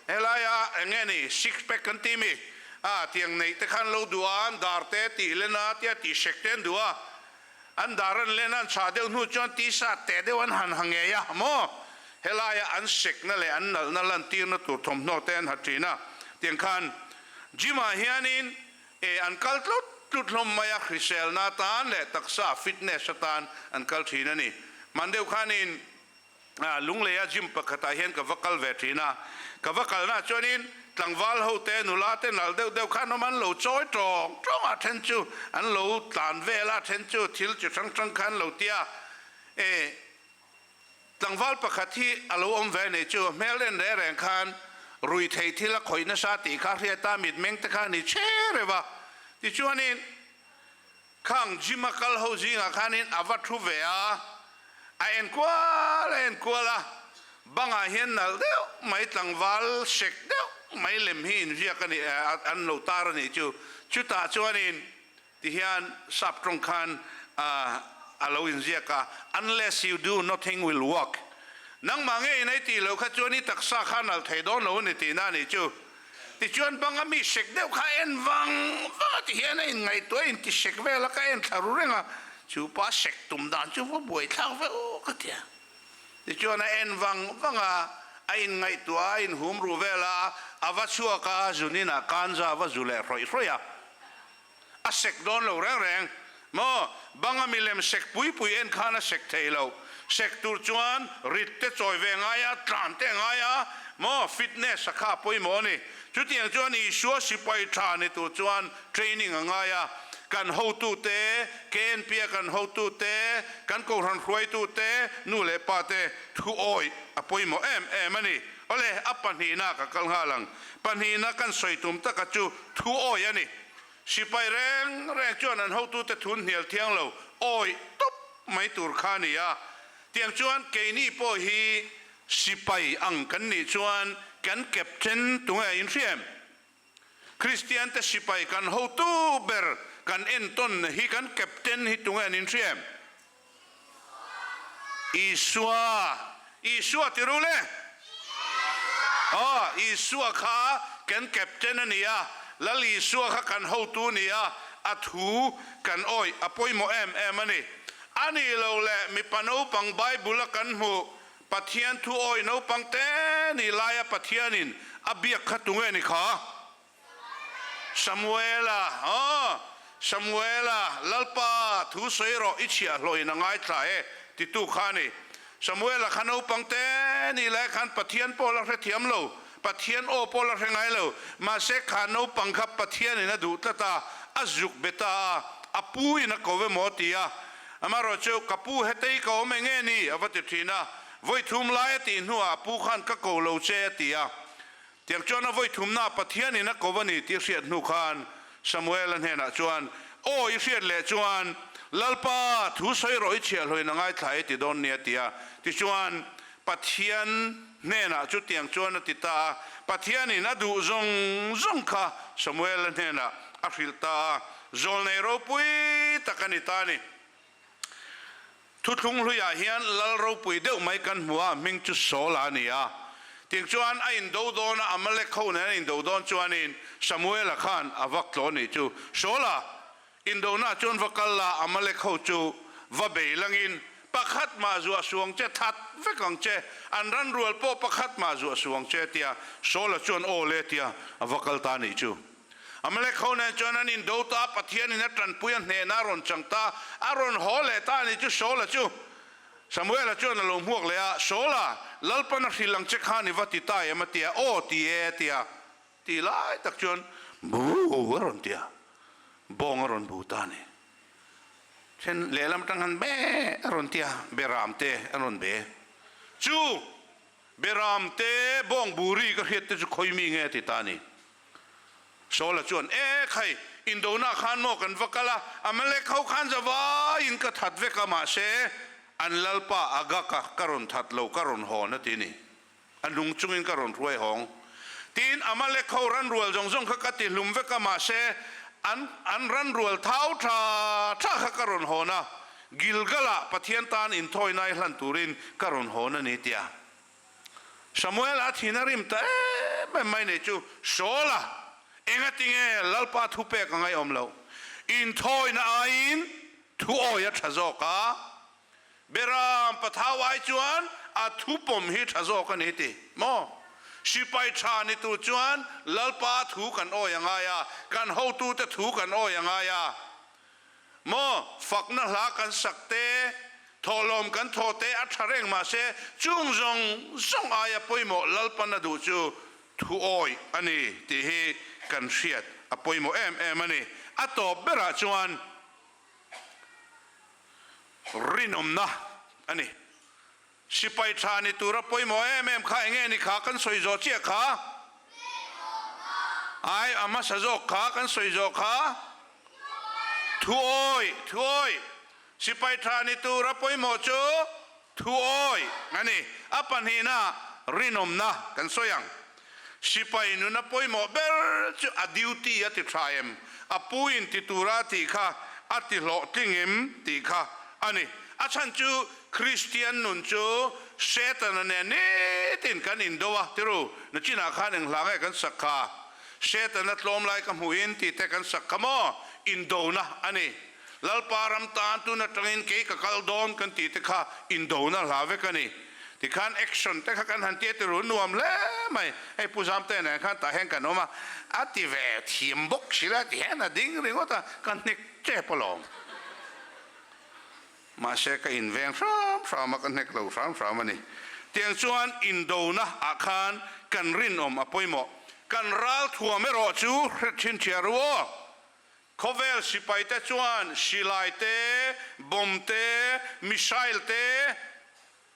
helaia enge ni six pack kan ti mi a tiang neih te khan lo duh a, an dar te tih len a tia tih hrek te an duh a, an dar an len a an chhah deuh hnu chuan t-shirt teh deuh an han ha ngei a maw helaia an hrekna leh an nalhna lantirna tur thawmhnaw te an ha thin a, tiang khan gym ah hianin E an kal tlut tlut hlawm mai a, hriselna atan leh taksa fitness atan an kal thin a ni. Hman deuh khanin Lungleia gym pakhatah hian ka va kal ve thin a, ka va kalnaah chuanin tlangval ho te, nula te nal deuh deuh khan awm an lo chawi tawng tawng a, then chu an lo tlan vel a, then chu thil chi hrang hrang kha an lo ti a. E Tlangval pakhat hi a lo awm ve nei chu hmel en reng reng khan rui thei thil a khawih nasa tih kha hriat a mitmeng te kha a ni che reuh a. Tichuanin khang gym a kal ho zingah khanin a va thu ve a, a en kual a en kual a, bangah hian nalh deuh mai tlangval sek deuh mai lem hi inziak a ni an lo tar a nih chu. Chutah chuanin Tihian sap tawng khan a lo inziak a, Unless you do, nothing will work. Nangmah nge in ei tih loh kha chuan i taksa kha nalh thei dawn lo a ni tihna a nih chu. Tichuan bang a mi sek deuh kha en vang vang a tihian a inngaihtuah a inti sek vel a, ka en thla ru reng a, chu pa sek tum dan chu va buaithlak ve aw ka ti a. Tichuan a en vang vang a, a inngaihtuah a, a inhum ru vel a, a va chhuak a, zunin ah kanza a va zu leh hrawih hrawih a. A sek dawn lo reng reng maw? Banga milem sek pui pui en khan a sek thei lo. Sek tur chuan rit te chawi ve ngai a, tlan te ngai a, maw? Fitness a kha a pawimawh a ni. Chutiang chuan Isua sipai tha ni tur chuan training a ngai a. Kan hotute, KNP a kan hotute, kan kohhran hruaitute, nu leh pa te thu awih a pawimawh em em a ni. Awle, a pahnihna ka kal nghal ang. Pahnihna kan sawi tum taka chu Thu awih a ni. Sipai reng reng chuan an hotute thun hnial thiang lo awih tawp mai tur kha a ni a. Tiang chuan keini pawh hi sipai ang kan nih chuan kan captain tunge a inhria em? Kristiante sipai kan hotu ber kan entawn hi kan captain hi tunge an inhria em? Isua, Isua ti ru le? Aw, Isua kha kan captain a ni a, Lal Isua kha kan hotu a ni a, a thu kan awih a pawimawh em em a ni. A nih lo leh mipa naupang Bible a kan hmuh Pathian thu awih naupang te nih laia Pathianin a biak kha tunge ni kha? Samuela, Aw, Samuela, Lalpa, thu sawi rawh, i chhiahhlawhin a ngaithla e, titu kha a ni. Samuela kha naupang te nih lai khan Pathian pawh la hrethiam lo, Pathian aw pawh la hre ngai lo. Mahse, kha naupang kha Pathianin a duh tlat a, a zuk be ta a, a pu in a ko ve maw ti a. Amaherawhchu, Ka pu hetei ka awm eng nge ni? a va ti thin a. Vawi thum lai a tih hnuah a pu khan ka ko lo che a ti a. Tiang chuan a vawi thumna Pathianin a ko a ni tih hriat hnu khan Samuela hnenah chuan, Aw, i hriat leh chuan Lalpa, thu sawi rawh i chhiahhlawhin a ngaithla e ti dawn nia ti a. Tichuan, Pathian hnenah chu tiang chuan a ti ta a. Pathianin a duh zawng zawng kha Samuela hnenah a hrilh ta a, zawlnei ropui tak a ni ta a ni. Thuthlung hluiah hian lal ropui deuh mai kan hmu a, hming chu Saul-a a ni a. Tiang chuan a indo dawn a, Amalek ho nen a indo dawn chuanin Samuel-a khan a vak tlaw nih chu. Saul-a indona chuan va kal la, Amalek ho chu va bei langin pakhat mah zuah suang che, that vek ang che, an ran rual pawh pakhat mah zuah suang che, tia Saul-a chuan aw le tia a va kal ta nih chu. Amalek ho nen chuan an indo ta, Pathianin a tanpui a hnehna a rawn chang ta, a rawn haw leh ta a ni chu Saula chu. Samuela chuan a lo hmuak leh a, Saula, Lalpan a hrilh ang che khan i va ti ta em a ti a, aw ti e a ti a, tih lai tak chuan bu a rawn ti a, bawng a rawn bu ta a ni. Then lehlam atang khan be a rawn ti a, beram te a rawn be. Chu beram te bawng buri ka hriat te chu khawi mi nge a ti ta a ni. Saula chuan, E khai, indona khan maw kan va kal a, Amalek ho khan zavaiin ka that vek a, mahse, an lalpa Agag-a ka rawn that lo, ka rawn hawn a ti ni. A nung chungin ka rawn hruai hawng. Tiin Amalek ho ranrual zawng zawng kha ka ti hlum vek a, mahse, an an ranrual thau tha tha kha ka rawn hawn a, Gilgal-ah Pathian tan inthawinai hlan turin ka rawn hawn a ni, tia. Samuel a thin a rim ta em em mai nei chu Saul a, engatinge Lalpa thu pek a ngaihawm loh? Inthawina aiin thu awi a tha zawk a, Beram pathau ai chuan a thu pawm hi tha zawk a ni ti maw? Sipai tha ni tur chuan Lalpa thu kan awi a ngai a, kan hotute thu kan awi a ngai a. Maw, fakna hla kan sak te, thawhlawm kan thaw te a tha reng mahse chung zawng zawng aia pawimawh Lalpan a duh chu thu awih a ni tih hi kan hriat a pawimawh em em a ni. A tawp berah chuan rinawmna a ni. Sipai tha ni tura pawimawh em em kha enge ni kha kan sawi zawh chiah kha? Ai, a hmasa zawk kha kan sawi zawh kha? Thuawi, thuawi. Sipai tha ni tura pawimawh chu thuawi a ni. A pahnihna rinawmna kan sawi ang. Sipai nuna pawimawh ber chu a duty a ti tha em? A pu in ti tura a tih kha a ti hlawhtling em tih kha a ni. A chhan chu Kristian nun chu Setana nen nitin kan indo a, tiru, nachinah khan eng hla nge kan sak kha? Setana tlawm lai ka hmuhin tih te kan sak kha maw? Indona a ni. Lalpa ram tan tun atangin kei ka kal dawn kan tih te kha indona hla vek a ni. Tikhan action te kha kan han tia tiru nuam hle mai. Hei Pu Zamte nen khan tah hian kan awm a, a ti ve thiam bawk si la ti hian a ding ringawt a, ka hnek tep alawm. Mahse ka inveng hram hram a, ka hnek lo hram hram a ni. Tiang chuan indona ah khan kan rinawm a pawimawh. Kan ral thuam erawh chu hre thin thiar u aw. Khawvel sipai te chuan silai te, bomb te, missile te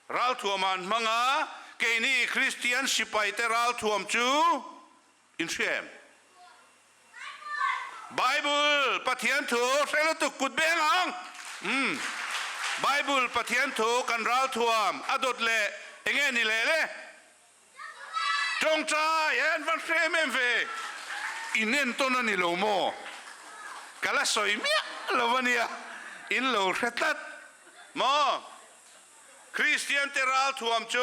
ral thuam ah an hmang a, keini Kristian sipai te ral thuam chu In hria em? Bible Pathian thu hre lutuk kut beng ang. Umm. Bible Pathian thu kan ral thuam a dawt leh enge ni leh le? Tawngtai he an van hre em em ve. In entawn a ni lo maw? Ka la sawi miah lo a nia. In lo hre tlat maw? Kristiante ralthuam chu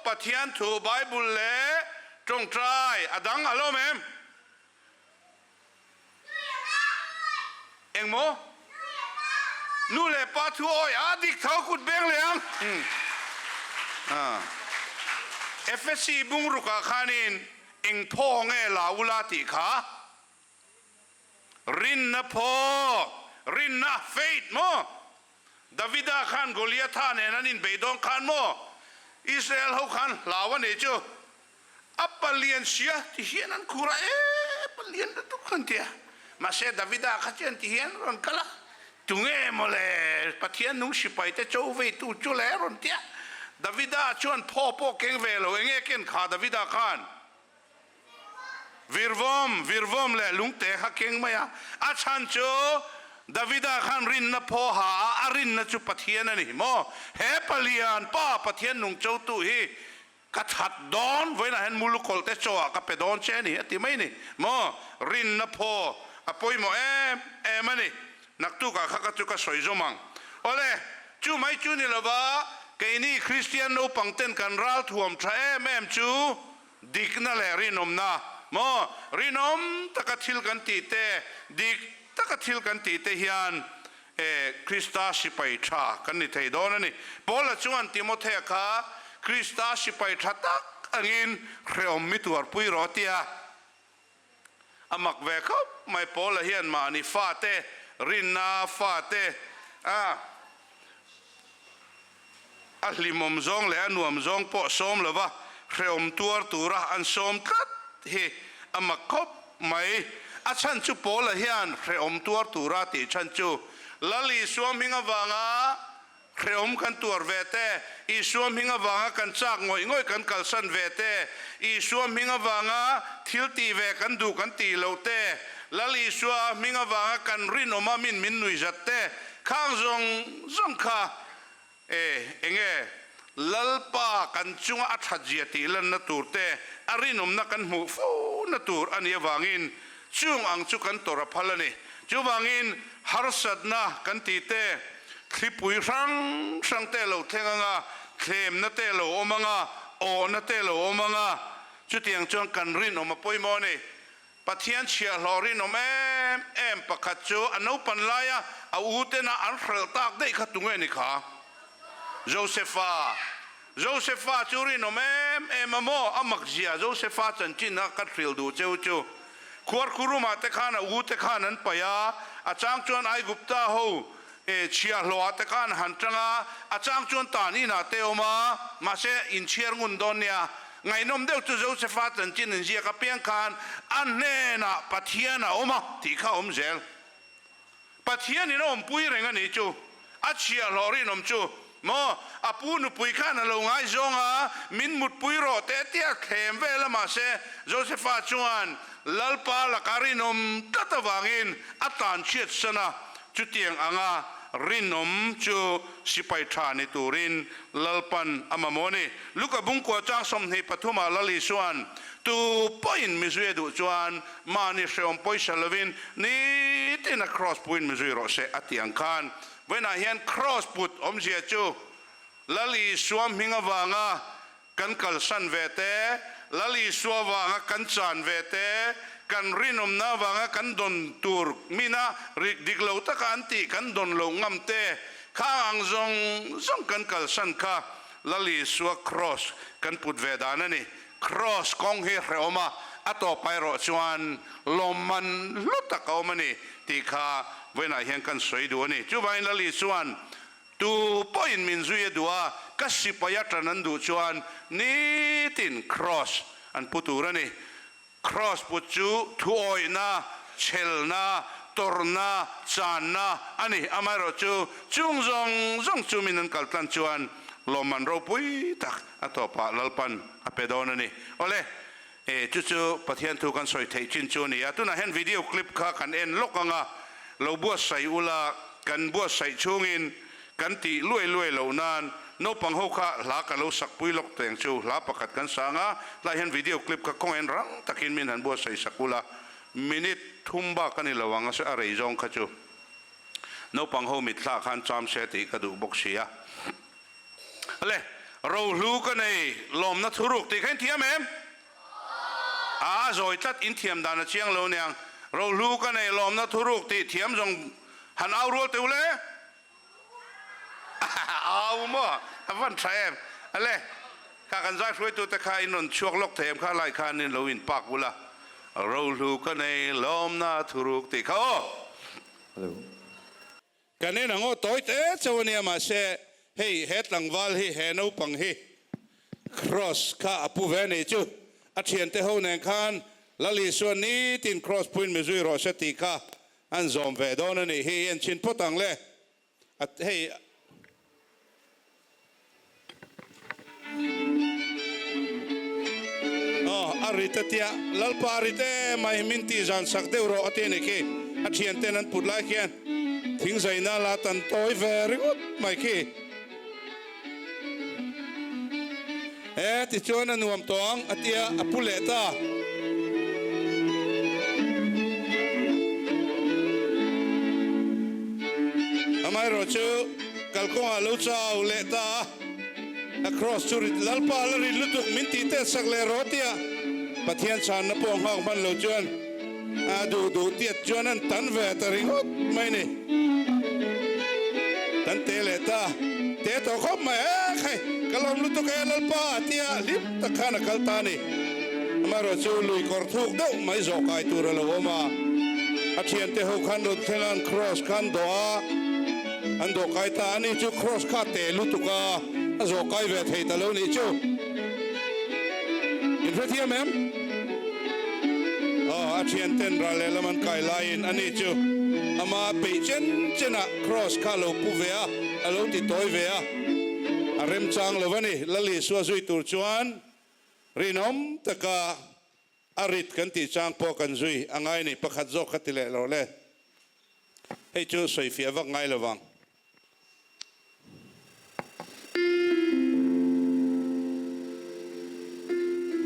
Pathian thu Bible leh tawngtai a dang a lawm em? Engmaw? Nu leh pa thu awi a dik tho kut beng leh ang. Efesi bungrukah khanin eng phaw nge la ula tih kha? Rinna phaw, rinna, faith, maw? Davida khan Goliatha nen an inbeidawng khan maw? Israel ho khan hlau a nei chu. A palian sia ti hian an khur a, E, palian lutuk an ti a. Mahse Davida kha chuan ti hian a rawn kal a, Tunge maw le, Pathian nung sipai te cho veitu chu le a rawn ti a. Davida chuan phaw pawh keng ve lo, enge ken kha Davida khan? Virvawm, virvawm leh lungte kha keng mai a. A chhan chu Davida khan rinna phaw ha a, a rinna chu Pathian a ni maw? He palian pa Pathian nung chotu hi Ka that dawn, vawiinah hian mulu kawlh te chaw ah ka pe dawn che a ni, a ti mai ni. Maw? Rinna phaw a pawimawh em em a ni. Naktukah kha ka chu ka sawi zawm ang. Awle, chu mai chu ni lova, keini Kristian naupang ten kan ral thuam tha em em chu dikna leh rinawmna. Maw? Rinawm taka thil kan tih te, dik taka thil kan tih te hian E, Krista sipai tha kan ni thei dawn a ni. Paula chuan Timothea kha Krista sipai tha tak angin hrehawm mi tuarpui rawh a ti a. A mak ve khawp mai, Paula hian mahni fate, rinna fate a a hlimawm zawng leh a nuam zawng pawh sawm lova hrehawm tuar tura an sawm tlat hi a mak khawp mai. A chhan chu Paula hian hrehawm tuar tura tih chhan chu Lal Isua hming avanga hrehawm kan tuar ve te, Isua hming avanga kan chak ngawih ngawih kan kalsan ve te, Isua hming avanga thil tih ve kan duh kan tih loh te, Lal Isua hming avanga kan rinawma min min nuihzat te, Khang zawng zawng kha e, enge Lalpa kan chunga a thatzia tih lanna tur te, a rinawmna kan hmuh fo na tur a nih avangin chung ang chu kan tawrh a phal a ni. Chuvangin harsatna kan tih te, thlipui hrang hrang te lo thleng anga, thlemna te lo awm anga, awhna te lo awm anga, chutiang chuan kan rinawm a pawimawh a ni. Pathian chhiahhlawh rinawm em em pakhat chu a naupan laia a u tena an hralh tak daih kha tunge ni kha? Josefa. Josefa chu rinawm em em a maw? A mak zia Josefa chanchin a ka hrilh duh cheu chu. Khuarkhurumah te khan a u te khan an paih a, a chang chuan Aigupta ho E, chhiahhlawhah te khan han tang a, a chang chuan tan inah te awm a, mahse inchhiar ngun dawn nia. Ngaihnawm deuh chu Josefa chanchin inziak apiang khan a hnenah Pathian a awm a tih kha a awm zel. Pathianin a awmpui reng a nih chu, a chhiahhlawh rinawm chu maw? A pu nupui khan a lo ngaizawng a, min mutpui rawh teh tia thlem vel a, mahse Josefa chuan Lalpa laka rinawm tlat avangin a tlanchhiat san a, chutiang anga rinawm chu sipai tha ni turin Lalpan a mamawh a ni. Luka bungkua chang 23 ah Lal Isua'n, Tu pawhin mizui a duh chuan mahni hrehawm pawisa lovin nitin a kraws puin mizui rawh se a tih ang khan vawiinah hian kraws put awmzia chu Lal Isua hming avanga Kan kalsan ve te, Lal Isua vanga kan chan ve te, kan rinawmna vanga kan dawn tur mina rik dik lo taka an tih kan dawn loh ngam te, khang ang zawng zawng kan kalsan kha Lal Isua Kraws kan put ve dan a ni. Kraws kawng hi hrehawm a, a tawp erawh chuan lawmman hlu tak a awm a ni tih kha vawiinah hian kan sawi duh a ni. Chuvangin Lal Isua'n Tu pawhin min zui a duh a, ka sipai a tan an duh chuan nitin kraws an pu tur a ni. Kraws put chu thuawihna, chhelna, tawrhna, channa a ni. Amaherawhchu, chung zawng zawng chu min an kaltlan chuan lawmman ropui tak a tawpah Lalpan a pe dawn a ni. Awle, e, chu chu Pathian thu kan sawi theih chin chu a ni a. Tunah hian video clip kha kan en lawk ang a, lo buatsaih ula, kan buatsaih chhungin kan tih luai luai loh nan naupang ho kha hla ka lo sak pui lawk teng chu hla pakhat kan sang a, tlai hian video clip kha kawng en rang takin min han buatsaih sak ula, minute thum bak a ni lo ang a rei zawng kha chu naupang ho mitthla khan cham se tih ka duh bawk si a. Le, rohlu ka nei lawmna thuruk tih kha in thiam em? A zawi tlat in thiam dan a chiang lo niang. Rohlu ka nei lawmna thuruk tih thiam zawng han au rual teh u le. Au maw? A van tha em? Ale, kha kan zai hruaitute kha in rawn chhuak lawk thei em kha lai khan in lo in park bula rohlu ka nei lawmna thuruk tih kha aw. Hello. Kan en ang aw tawi te chauh ania mahse hei he tlangval hi he naupang hi Cross kha a pu ve anih chu a thiante ho nen khan Lal Isua nitin Cross puin mi zui rawh se tih kha An zawm ve dawn a nih hi en chhin phawt ang le. A hei. Aw, a rit a tia, Lalpa a rit em mai, min tih zan sak deuh rawh a ti a nih khi. A thian ten an put lai khian thingzaina la tan tawi ve ringawt mai khi. E, tichuan a nuam tawh ang, a ti a, a pu leh ta. Amaherawh chu kalkawngah lo chau leh ta a, a kraws chu rit Lalpa la rit lutuk min tih tet sak leh rawh tia Pathian chhanna pawh nghak hman lo chuan a duh duh tiat chuan an tan ve ta ringawt mai ni. Kan te leh ta te tawh khawp mai e khai ka lawm lutuk e Lalpa tia hlim tak khan a kal ta a ni. Amaherawh chu lui kawr thuk deuh mai zawh kai tur a lo awm a, a thiante ho khan rawn thleng a an cross kha an dawh a, an dawh kai ta a ni chu cross kha te lutuk a, a zawh kai ve thei ta lo nih chu. In hrethiam em? Aw, a thianten ral lehlam an kai laiin ani chu ama peih chen chenah Kraws kha a lo pu ve a, a lo ti tawi ve a. A remchang lo a ni. Lal Isua zui tur chuan rinawm taka a rit kan tih chang pawh kan zui a ngai ni. Pakhat zawk kha ti leh lo le. Hei chu sawifiah vak ngai lo vang.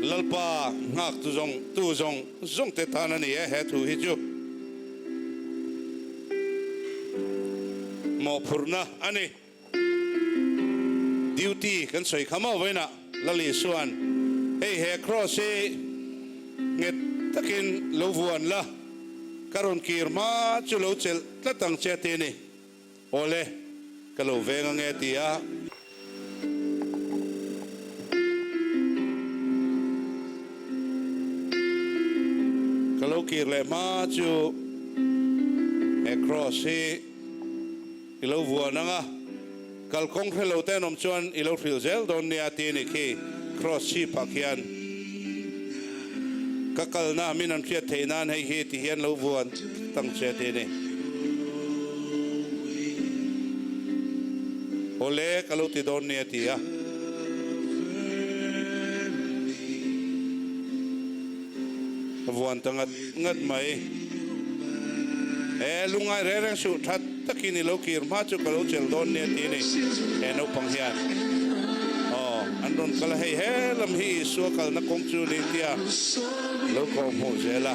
Lalpa nghak tu zawng tu zawng zawng te tan a ni e he thu hi chu mawhphurhna a ni. Duty kan sawi kha maw vawiinah Lal Isua'n hei he cross hi nghet takin lo vuan la ka rawn kir hma chu lo chelh tlat ang che a ti a ni. Awle, ka lo veng ange a ti a. Ka lo kir leh hma chu he cross hi i lo vuan ang a, kalkawng hre lo te an awm chuan i lo hrilh zel dawn nia ti a ni khi cross chhipah khian ka kalna min an hriat theih nan hei hi ti hian lo vuan tang che ti a ni. Awle ka lo ti dawn nia ti a. Ka vuan ta ngat ngat mai. E lungngai reng reng suh that takin i lo kir hma chu ka lo chelh dawn nia ti a ni he naupang hian. Aw an rawn kal a hei he lam hi Isua kalna kawng chu ni tia lo kawh hmuh zel a.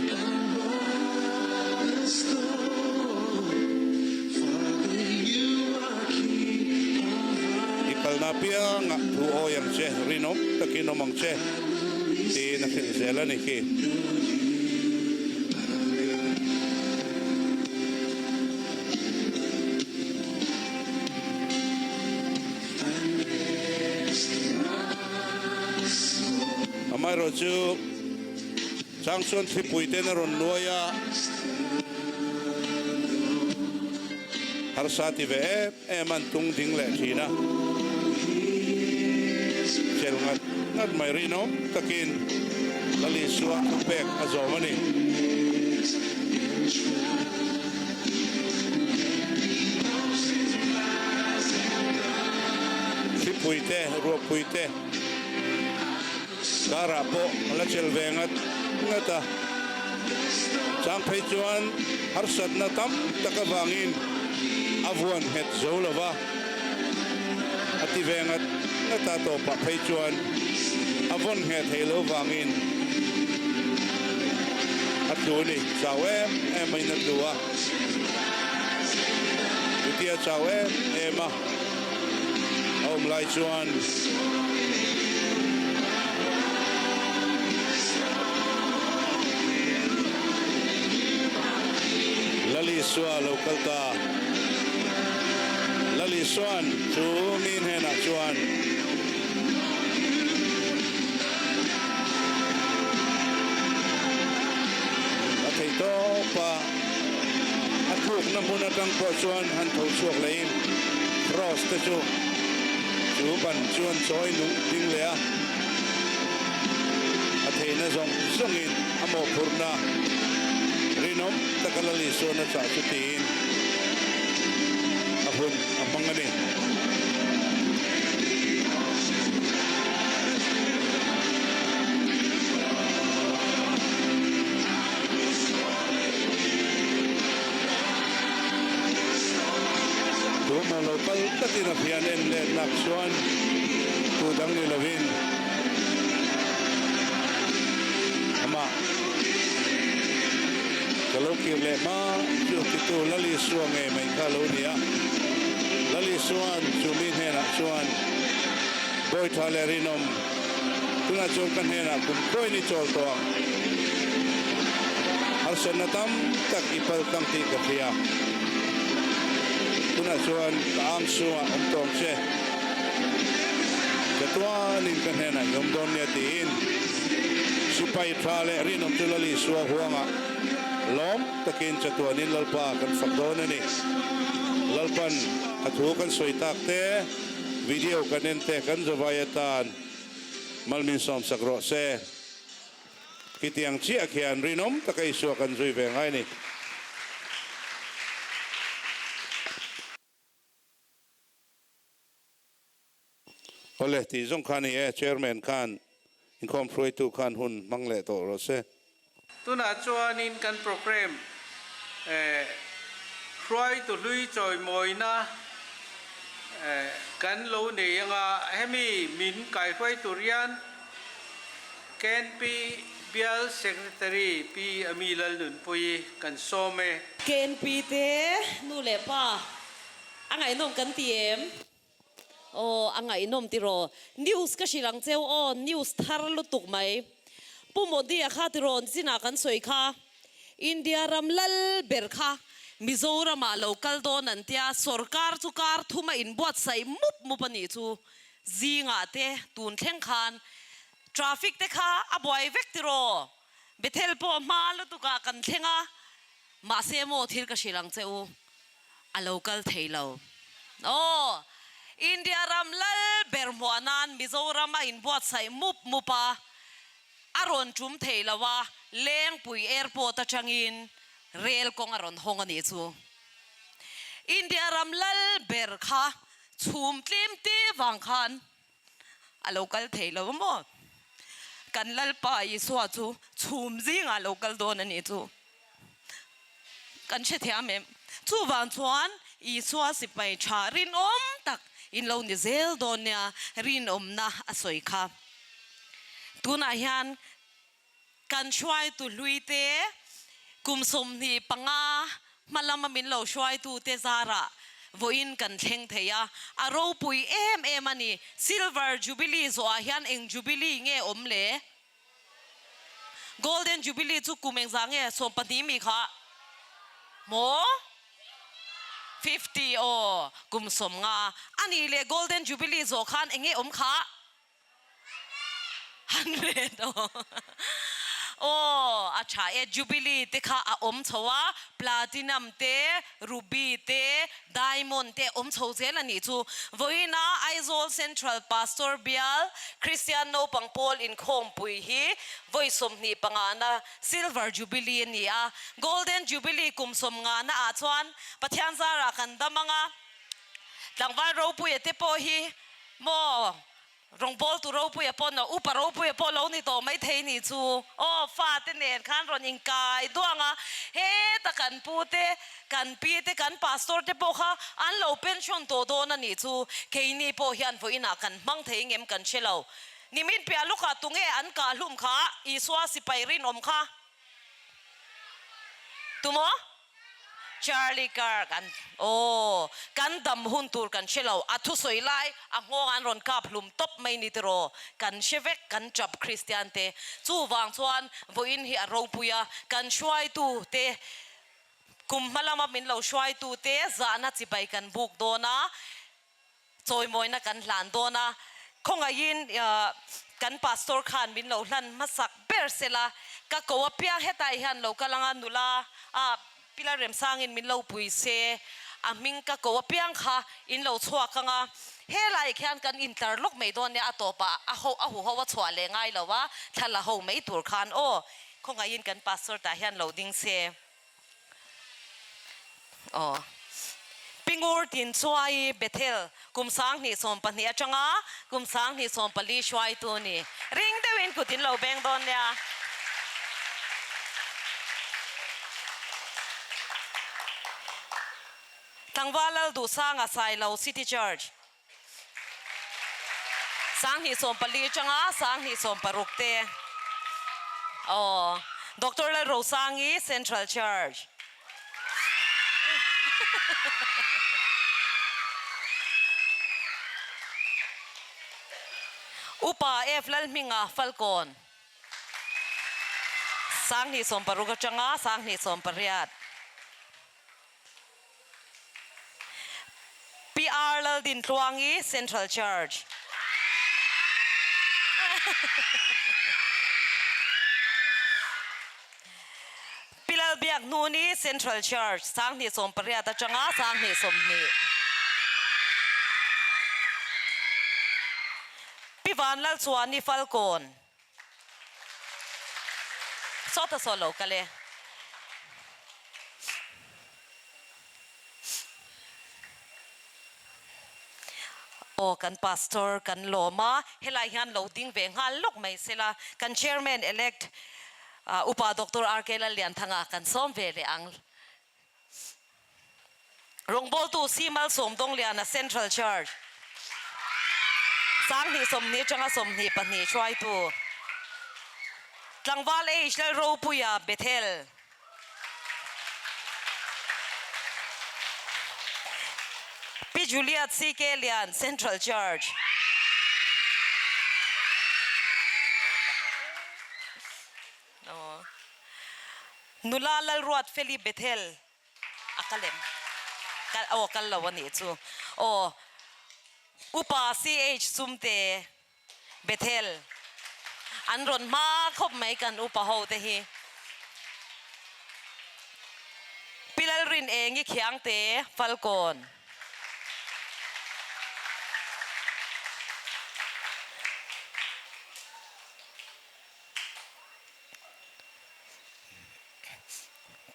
I kalna apiangah thu awi ang che, rinawm takin awm ang che tiin a hrilh zel a ni khi. Amaherawh chu chang chuan thlipui ten a rawn nuai a. Harsa ti ve em em an tung ding leh thin a, chel ngat ngat mai rinawm takin Lal Isua thupek a zawm a ni. Thlipui te, ruahpui te karah pawh a la chel ve ngat ngat a. Chang phei chuan harsatna tam tak avangin a vuan nghet zo lo va, a ti ve ngat ngat a, tawpah phei chuan a vawn ngheh thei lo vangin a tlu a ni. Chau em em aiin a tlu a, chutia chau em em a. A awm lai chuan Lal Isua a lo kal ta. Lal Isua'n chu mi hnenah chuan. A theih tawp a, a tlukna hmun atang pawh chuan han tho chhuak lehin Cross te chu chu ban chuan chawi nung ding leh a, a theihna zawng zawngin a mawhphurhna rinawm taka Lal Isuan a chah chu tiin a hun a hmang a ni. Tumaw lo kal tlatin a fian en let nak chuan tu dang ni lovin amah ka lo kir leh hma chu titu Lal Isua ngei mai kha lo ni a. Lal Isua'n chu mi hnenah chuan Bawitha leh Rinawm Tunah chuan ka hnenah kum khawiin i chawl tawh ang. Harsatna tam tak i pal tlang tih ka hria. Tunah chuan ka ang chhungah awm tawh ang che. Chatuanin ka hnenah i awm dawn nia tiin sipai tha leh rinawm chu Lal Isua huangah lawm takin chatuanin Lalpa kan fak dawn a ni. Lalpan a thu kan sawi tak te. Video kan en te kan zawai atan Malmin sawmsak rawh se. Khitiang chiah khian rinawm taka Isua kan zui ve ngai ni. Awle tih zawng kha ni e, Chairman khan inkhawm hruaitu khan hun hmang leh tawh rawh se. Tunah chuanin kan programme hruaitu hlui chawimawina kan lo nei anga hemi min kaihruai tur hian KNP Bial Secretary Pi Ami Lalnunpuii kan sawm e. KNP te nu leh pa a ngaihnawm kan ti em? Aw, a ngaihnawm tiraw. News ka hrilh ang cheu aw, news thar lutuk mai. Pu Modi-a kha tiraw zinah kan sawi kha, India ram lal ber kha Mizoramah lo kal dawn an tia, sorkar chu kar thum a inbuatsaih mup mup a nih chu. Zingah te tun thleng khan traffic te kha a buai vek tiraw. Bethel pawh hma lutukah kan thleng a, mahse maw thil ka hrilh ang che u. A lo kal thei lo. Aw, India ram lal ber hmuah nan Mizoram a inbuatsaih mup mup a, a rawn tum thei lo a, Lengpui Airport atangin rel kawng a rawn hawng a nih chu. India ram lal ber kha chhum tlim ti vang khan a lo kal thei lo a maw? Kan Lalpa Isua chu chhum zingah a lo kal dawn a nih chu. Kan hrethiam em? Chuvang chuan Isua sipai tha rinawm tak in lo ni zel dawn nia rinawmna a sawi kha. Tunah hian Kan hruaitu hluite kum 25 hma lama min lo hruaitute zarah vawiin kan thleng thei a, a ropui em em a ni. Silver Jubilee zawhah hian eng Jubilee nge awm le? Golden Jubilee chu kum engzah nge 20 mi kha maw? 50 aw, kum 50 a nih leh Golden Jubilee zawh khan eng nge awm kha? 100 aw aw a tha e Jubilee te kha a awm chho a Platinum te Ruby te Diamond te awm chho zel a nih chu Vawiina Aizawl Central Pastor Bial Kristian Naupang Pawl inkhawmpui hi vawi 25 na Silver Jubilee a ni a Golden Jubilee kum 50 na ah chuan Pathian zarah kan dam anga Tlangval Ropuia te pawh hi Maw? Rawngbawltu ropuia pawh no, upa ropuia pawh lo ni tawh maithei nih chu. Aw, fate nen khan rawn inkai duang a, heta kan pu te, kan pi te, kan pastor te pawh kha an lo pension tawh dawn a nih chu. Keini pawh hian vawiinah kan hmang thei ngem kan hre lo. Nimin piah lukah tunge an kah hlum kha Isua sipai rinawm kha? Tumaw? Charlie Kirk an aw kan dam hun tur kan hre lo, a thusawi lai a nghawng an rawn kap hlum tawp mai ni tiraw kan hre vek kan tap Kristian te. Chuvang chuan vawiin hi a ropui a, kan hruaitu te kum hma lama min lo hruaitu te zahna chibai kan buk dawn a, Chawimawina kan hlan dawn a, khawngaihin kan pastor khan min lo hlan hmasak ber sela, ka ko apiang hetah hian lo kal anga nula a Pilar Remsangin min lo pui se, a hming ka ko apiang kha in lo chhuak anga, helai khian kan intlar lawk mai dawn nia a tawpah a ho a huho a chhuah leh ngai lo a, thla la ho mai tur khan aw, khawngaihin kan pastor tah hian lo ding se. Aw. Pingur tin chuai Bethel kum 2012 atanga kum 2014 hruaitu ni. Ring deuhin kut in lo beng dawn nia. Tlangval Lalduhsanga Sailo City Church. 2014 atanga 2016 te aw Doctor Lalrosangi Central Church. Upa F Lalhminga Falkawn 2016 atanga 2018. Pi R Laldintluangi, Central Church. Pi Lalbiakhnuni, Central Church, 2018 atanga 2020. Pi Vanlalchuani Falkawn. Sawta saw lo kal e. Aw kan pastor kan lawm a, helai hian lo ding ve nghal lawk mai sela, kan chairman elect Upa Doctor RK Lallianthanga kan sawm ve leh ang. Rawngbawltu Si Malsawmdawngliana Central Church 2020 atanga 22 hruaitu Tlangval H Lalropuia Bethel Pi Juliet CK Lian Central Church Nula Lalruat Feli Bethel a ka lem ka aw kal lo a nih chu aw Upa CH Sumte Bethel an rawn hma khawp mai kan upa ho te hi Pi Lalrin Engi Khiangte Falkawn.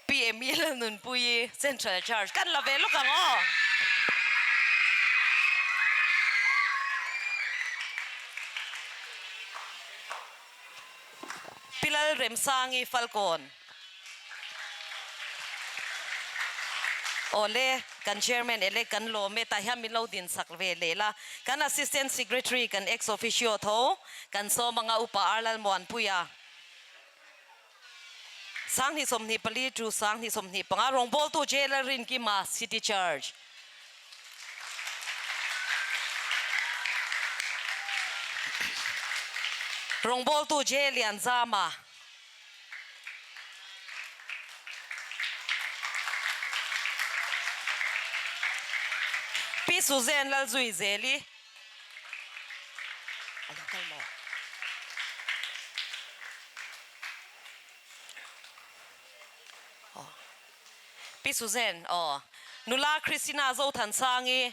Pi Emil Nunpuii Central Church kan la ve lawk ang aw. Pi Lalremsangi Falkawn. Awle, kan Chairman elect kan lawm e, tah hian min lo din sak ve leh la. Kan Assistant Secretary kan ex officio tho kan sawm anga Upa R Lalmuanpuia 2024 to 2025 rawngbawltu J Lalrinkima City Church. Rawngbawltu J Lianzama. Pi Suzanne Lalzui Zeli a lo kal maw? Aw. Pi Suzanne aw. Nula Christina Zothansangi.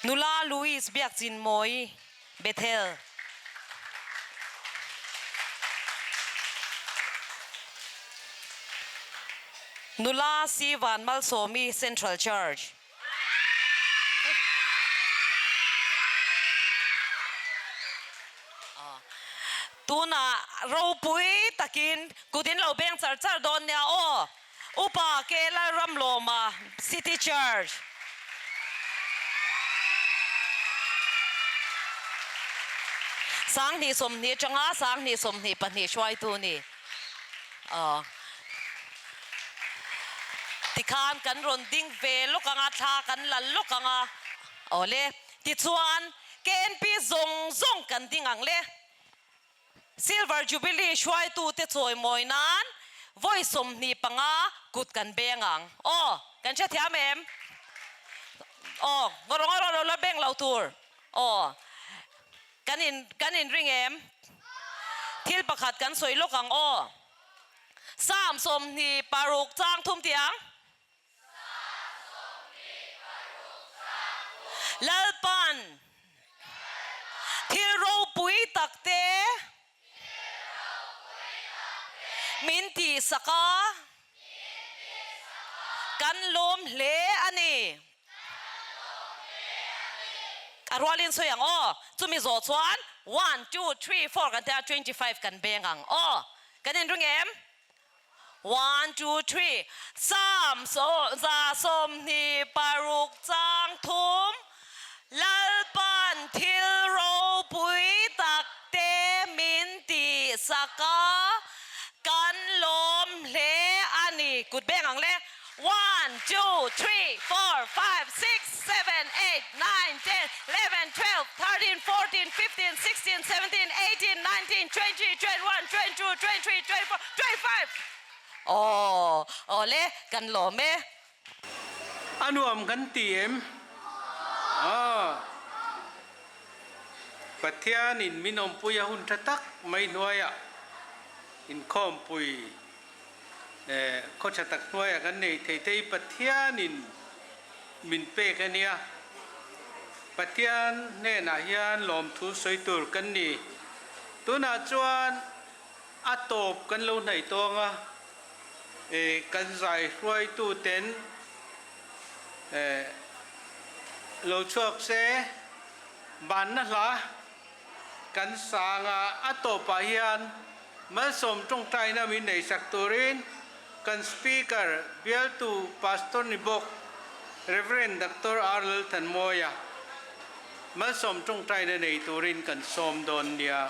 Nula Louise Biakchinmawi, Bethel. Nula C Vanmalsawmi, Central Church. Tunah ropui takin kut in lo beng char char dawn nia aw. Upa Kela Ramlawma City Church. 20 atanga 2022 hruaitu ni. Aw. Tikhan kan rawn ding ve lawk anga, thla kan la lawk anga. Aw le. Tichuan, KNP zawng zawng kan ding ang le. Silver Jubilee hruaitute chawimawi nan vawi 25 kut kan beng ang. Aw, kan hrethiam em? Aw, ngawr ngawr lo la beng lo tur. Aw, kan in kan inring em? Thil pakhat kan sawi lawk ang aw. Psalm 26 chang thum tih ang. Lalpan thil ropui takte min tihsak a, kan lawm hle a ni. A rualin sawi ang aw, chumi zawh chuan one, two, three, four kan tia 25 kan beng ang aw. Kan inring em? One, two, three, Psalm 126 chang thum, Lalpan thil ropui takte min tihsak a, kan lawm hle a ni. Kut beng ang le. One, two, three, four, five, six, seven, eight, nine, ten, eleven, 12, 13, 14, 15, 16, 17, 18, 19, 20, 21, 22, 23, 24, 25. Aw, aw le, kan lawm e. A nuam kan ti em? Aw. Pathianin min awmpui a hun tha tak mai hnuaiah inkhawmpui Khaw tha tak hnuaiah kan nei thei te hi Pathianin min pek a nia. Pathian hnenah hian lawmthu sawi tur kan ni. Tunah chuan a tawp kan lo hnaih tawng a, kan zai hruaituten lo chhuak se banna hla Kan sanga a tawpah hian malsawm tawngtaina min neihsak turin kan Speaker bialtu Pastor ni bawk Rev. Doctor R. Lalthanmawia malsawm tawngtaina nei turin kan sawm dawn nia.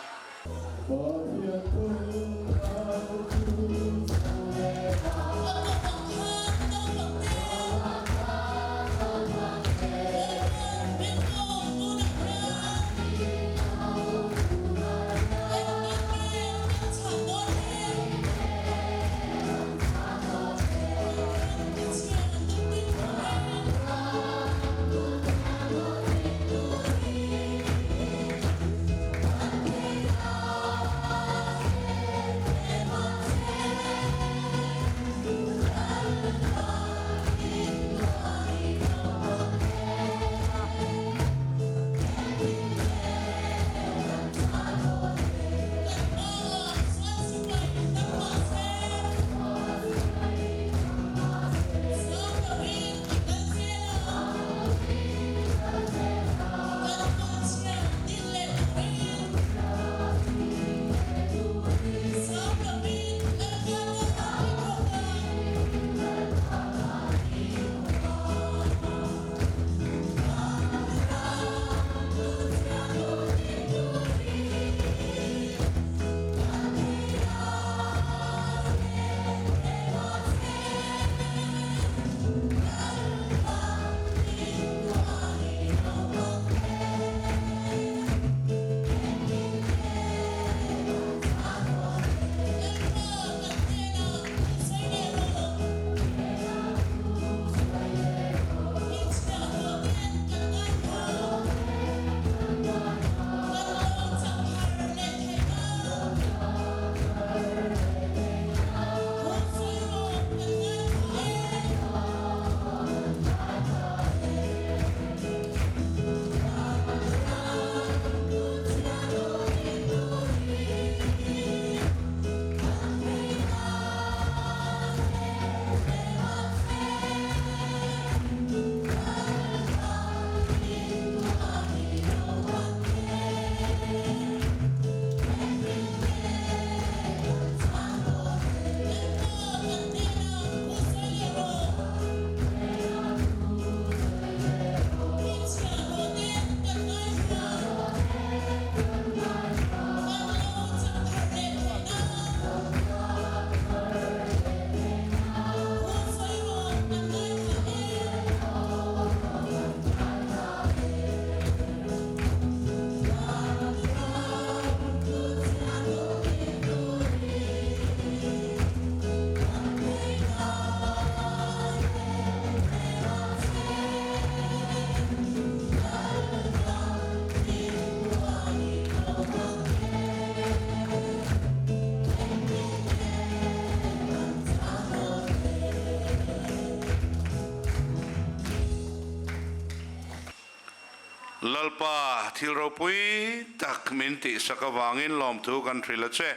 Lalpa, thil ropui tak min tihsak avangin lawmthu kan hrilh a che.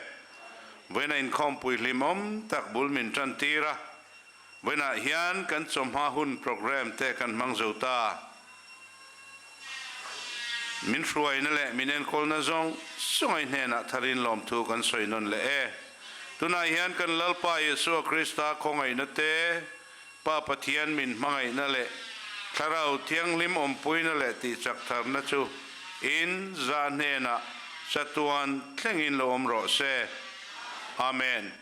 Vawiina inkhawmpui hlimawm tak bul min tan tir a, vawiinah hian kan chawhma hun programme te kan hmang zo ta. Min hruaina leh min enkawlna zawng zawngai hnenah tharin lawmthu kan sawi nawn leh e. Tunah hian kan Lalpa Isua Krista khawngaihna te, Pa Pathian min hmangaihna leh Thlarau Thianghlim awmpuina leh tihchak tharna chu in zah hnenah chatuan thlengin lo awm rawh se. Amen.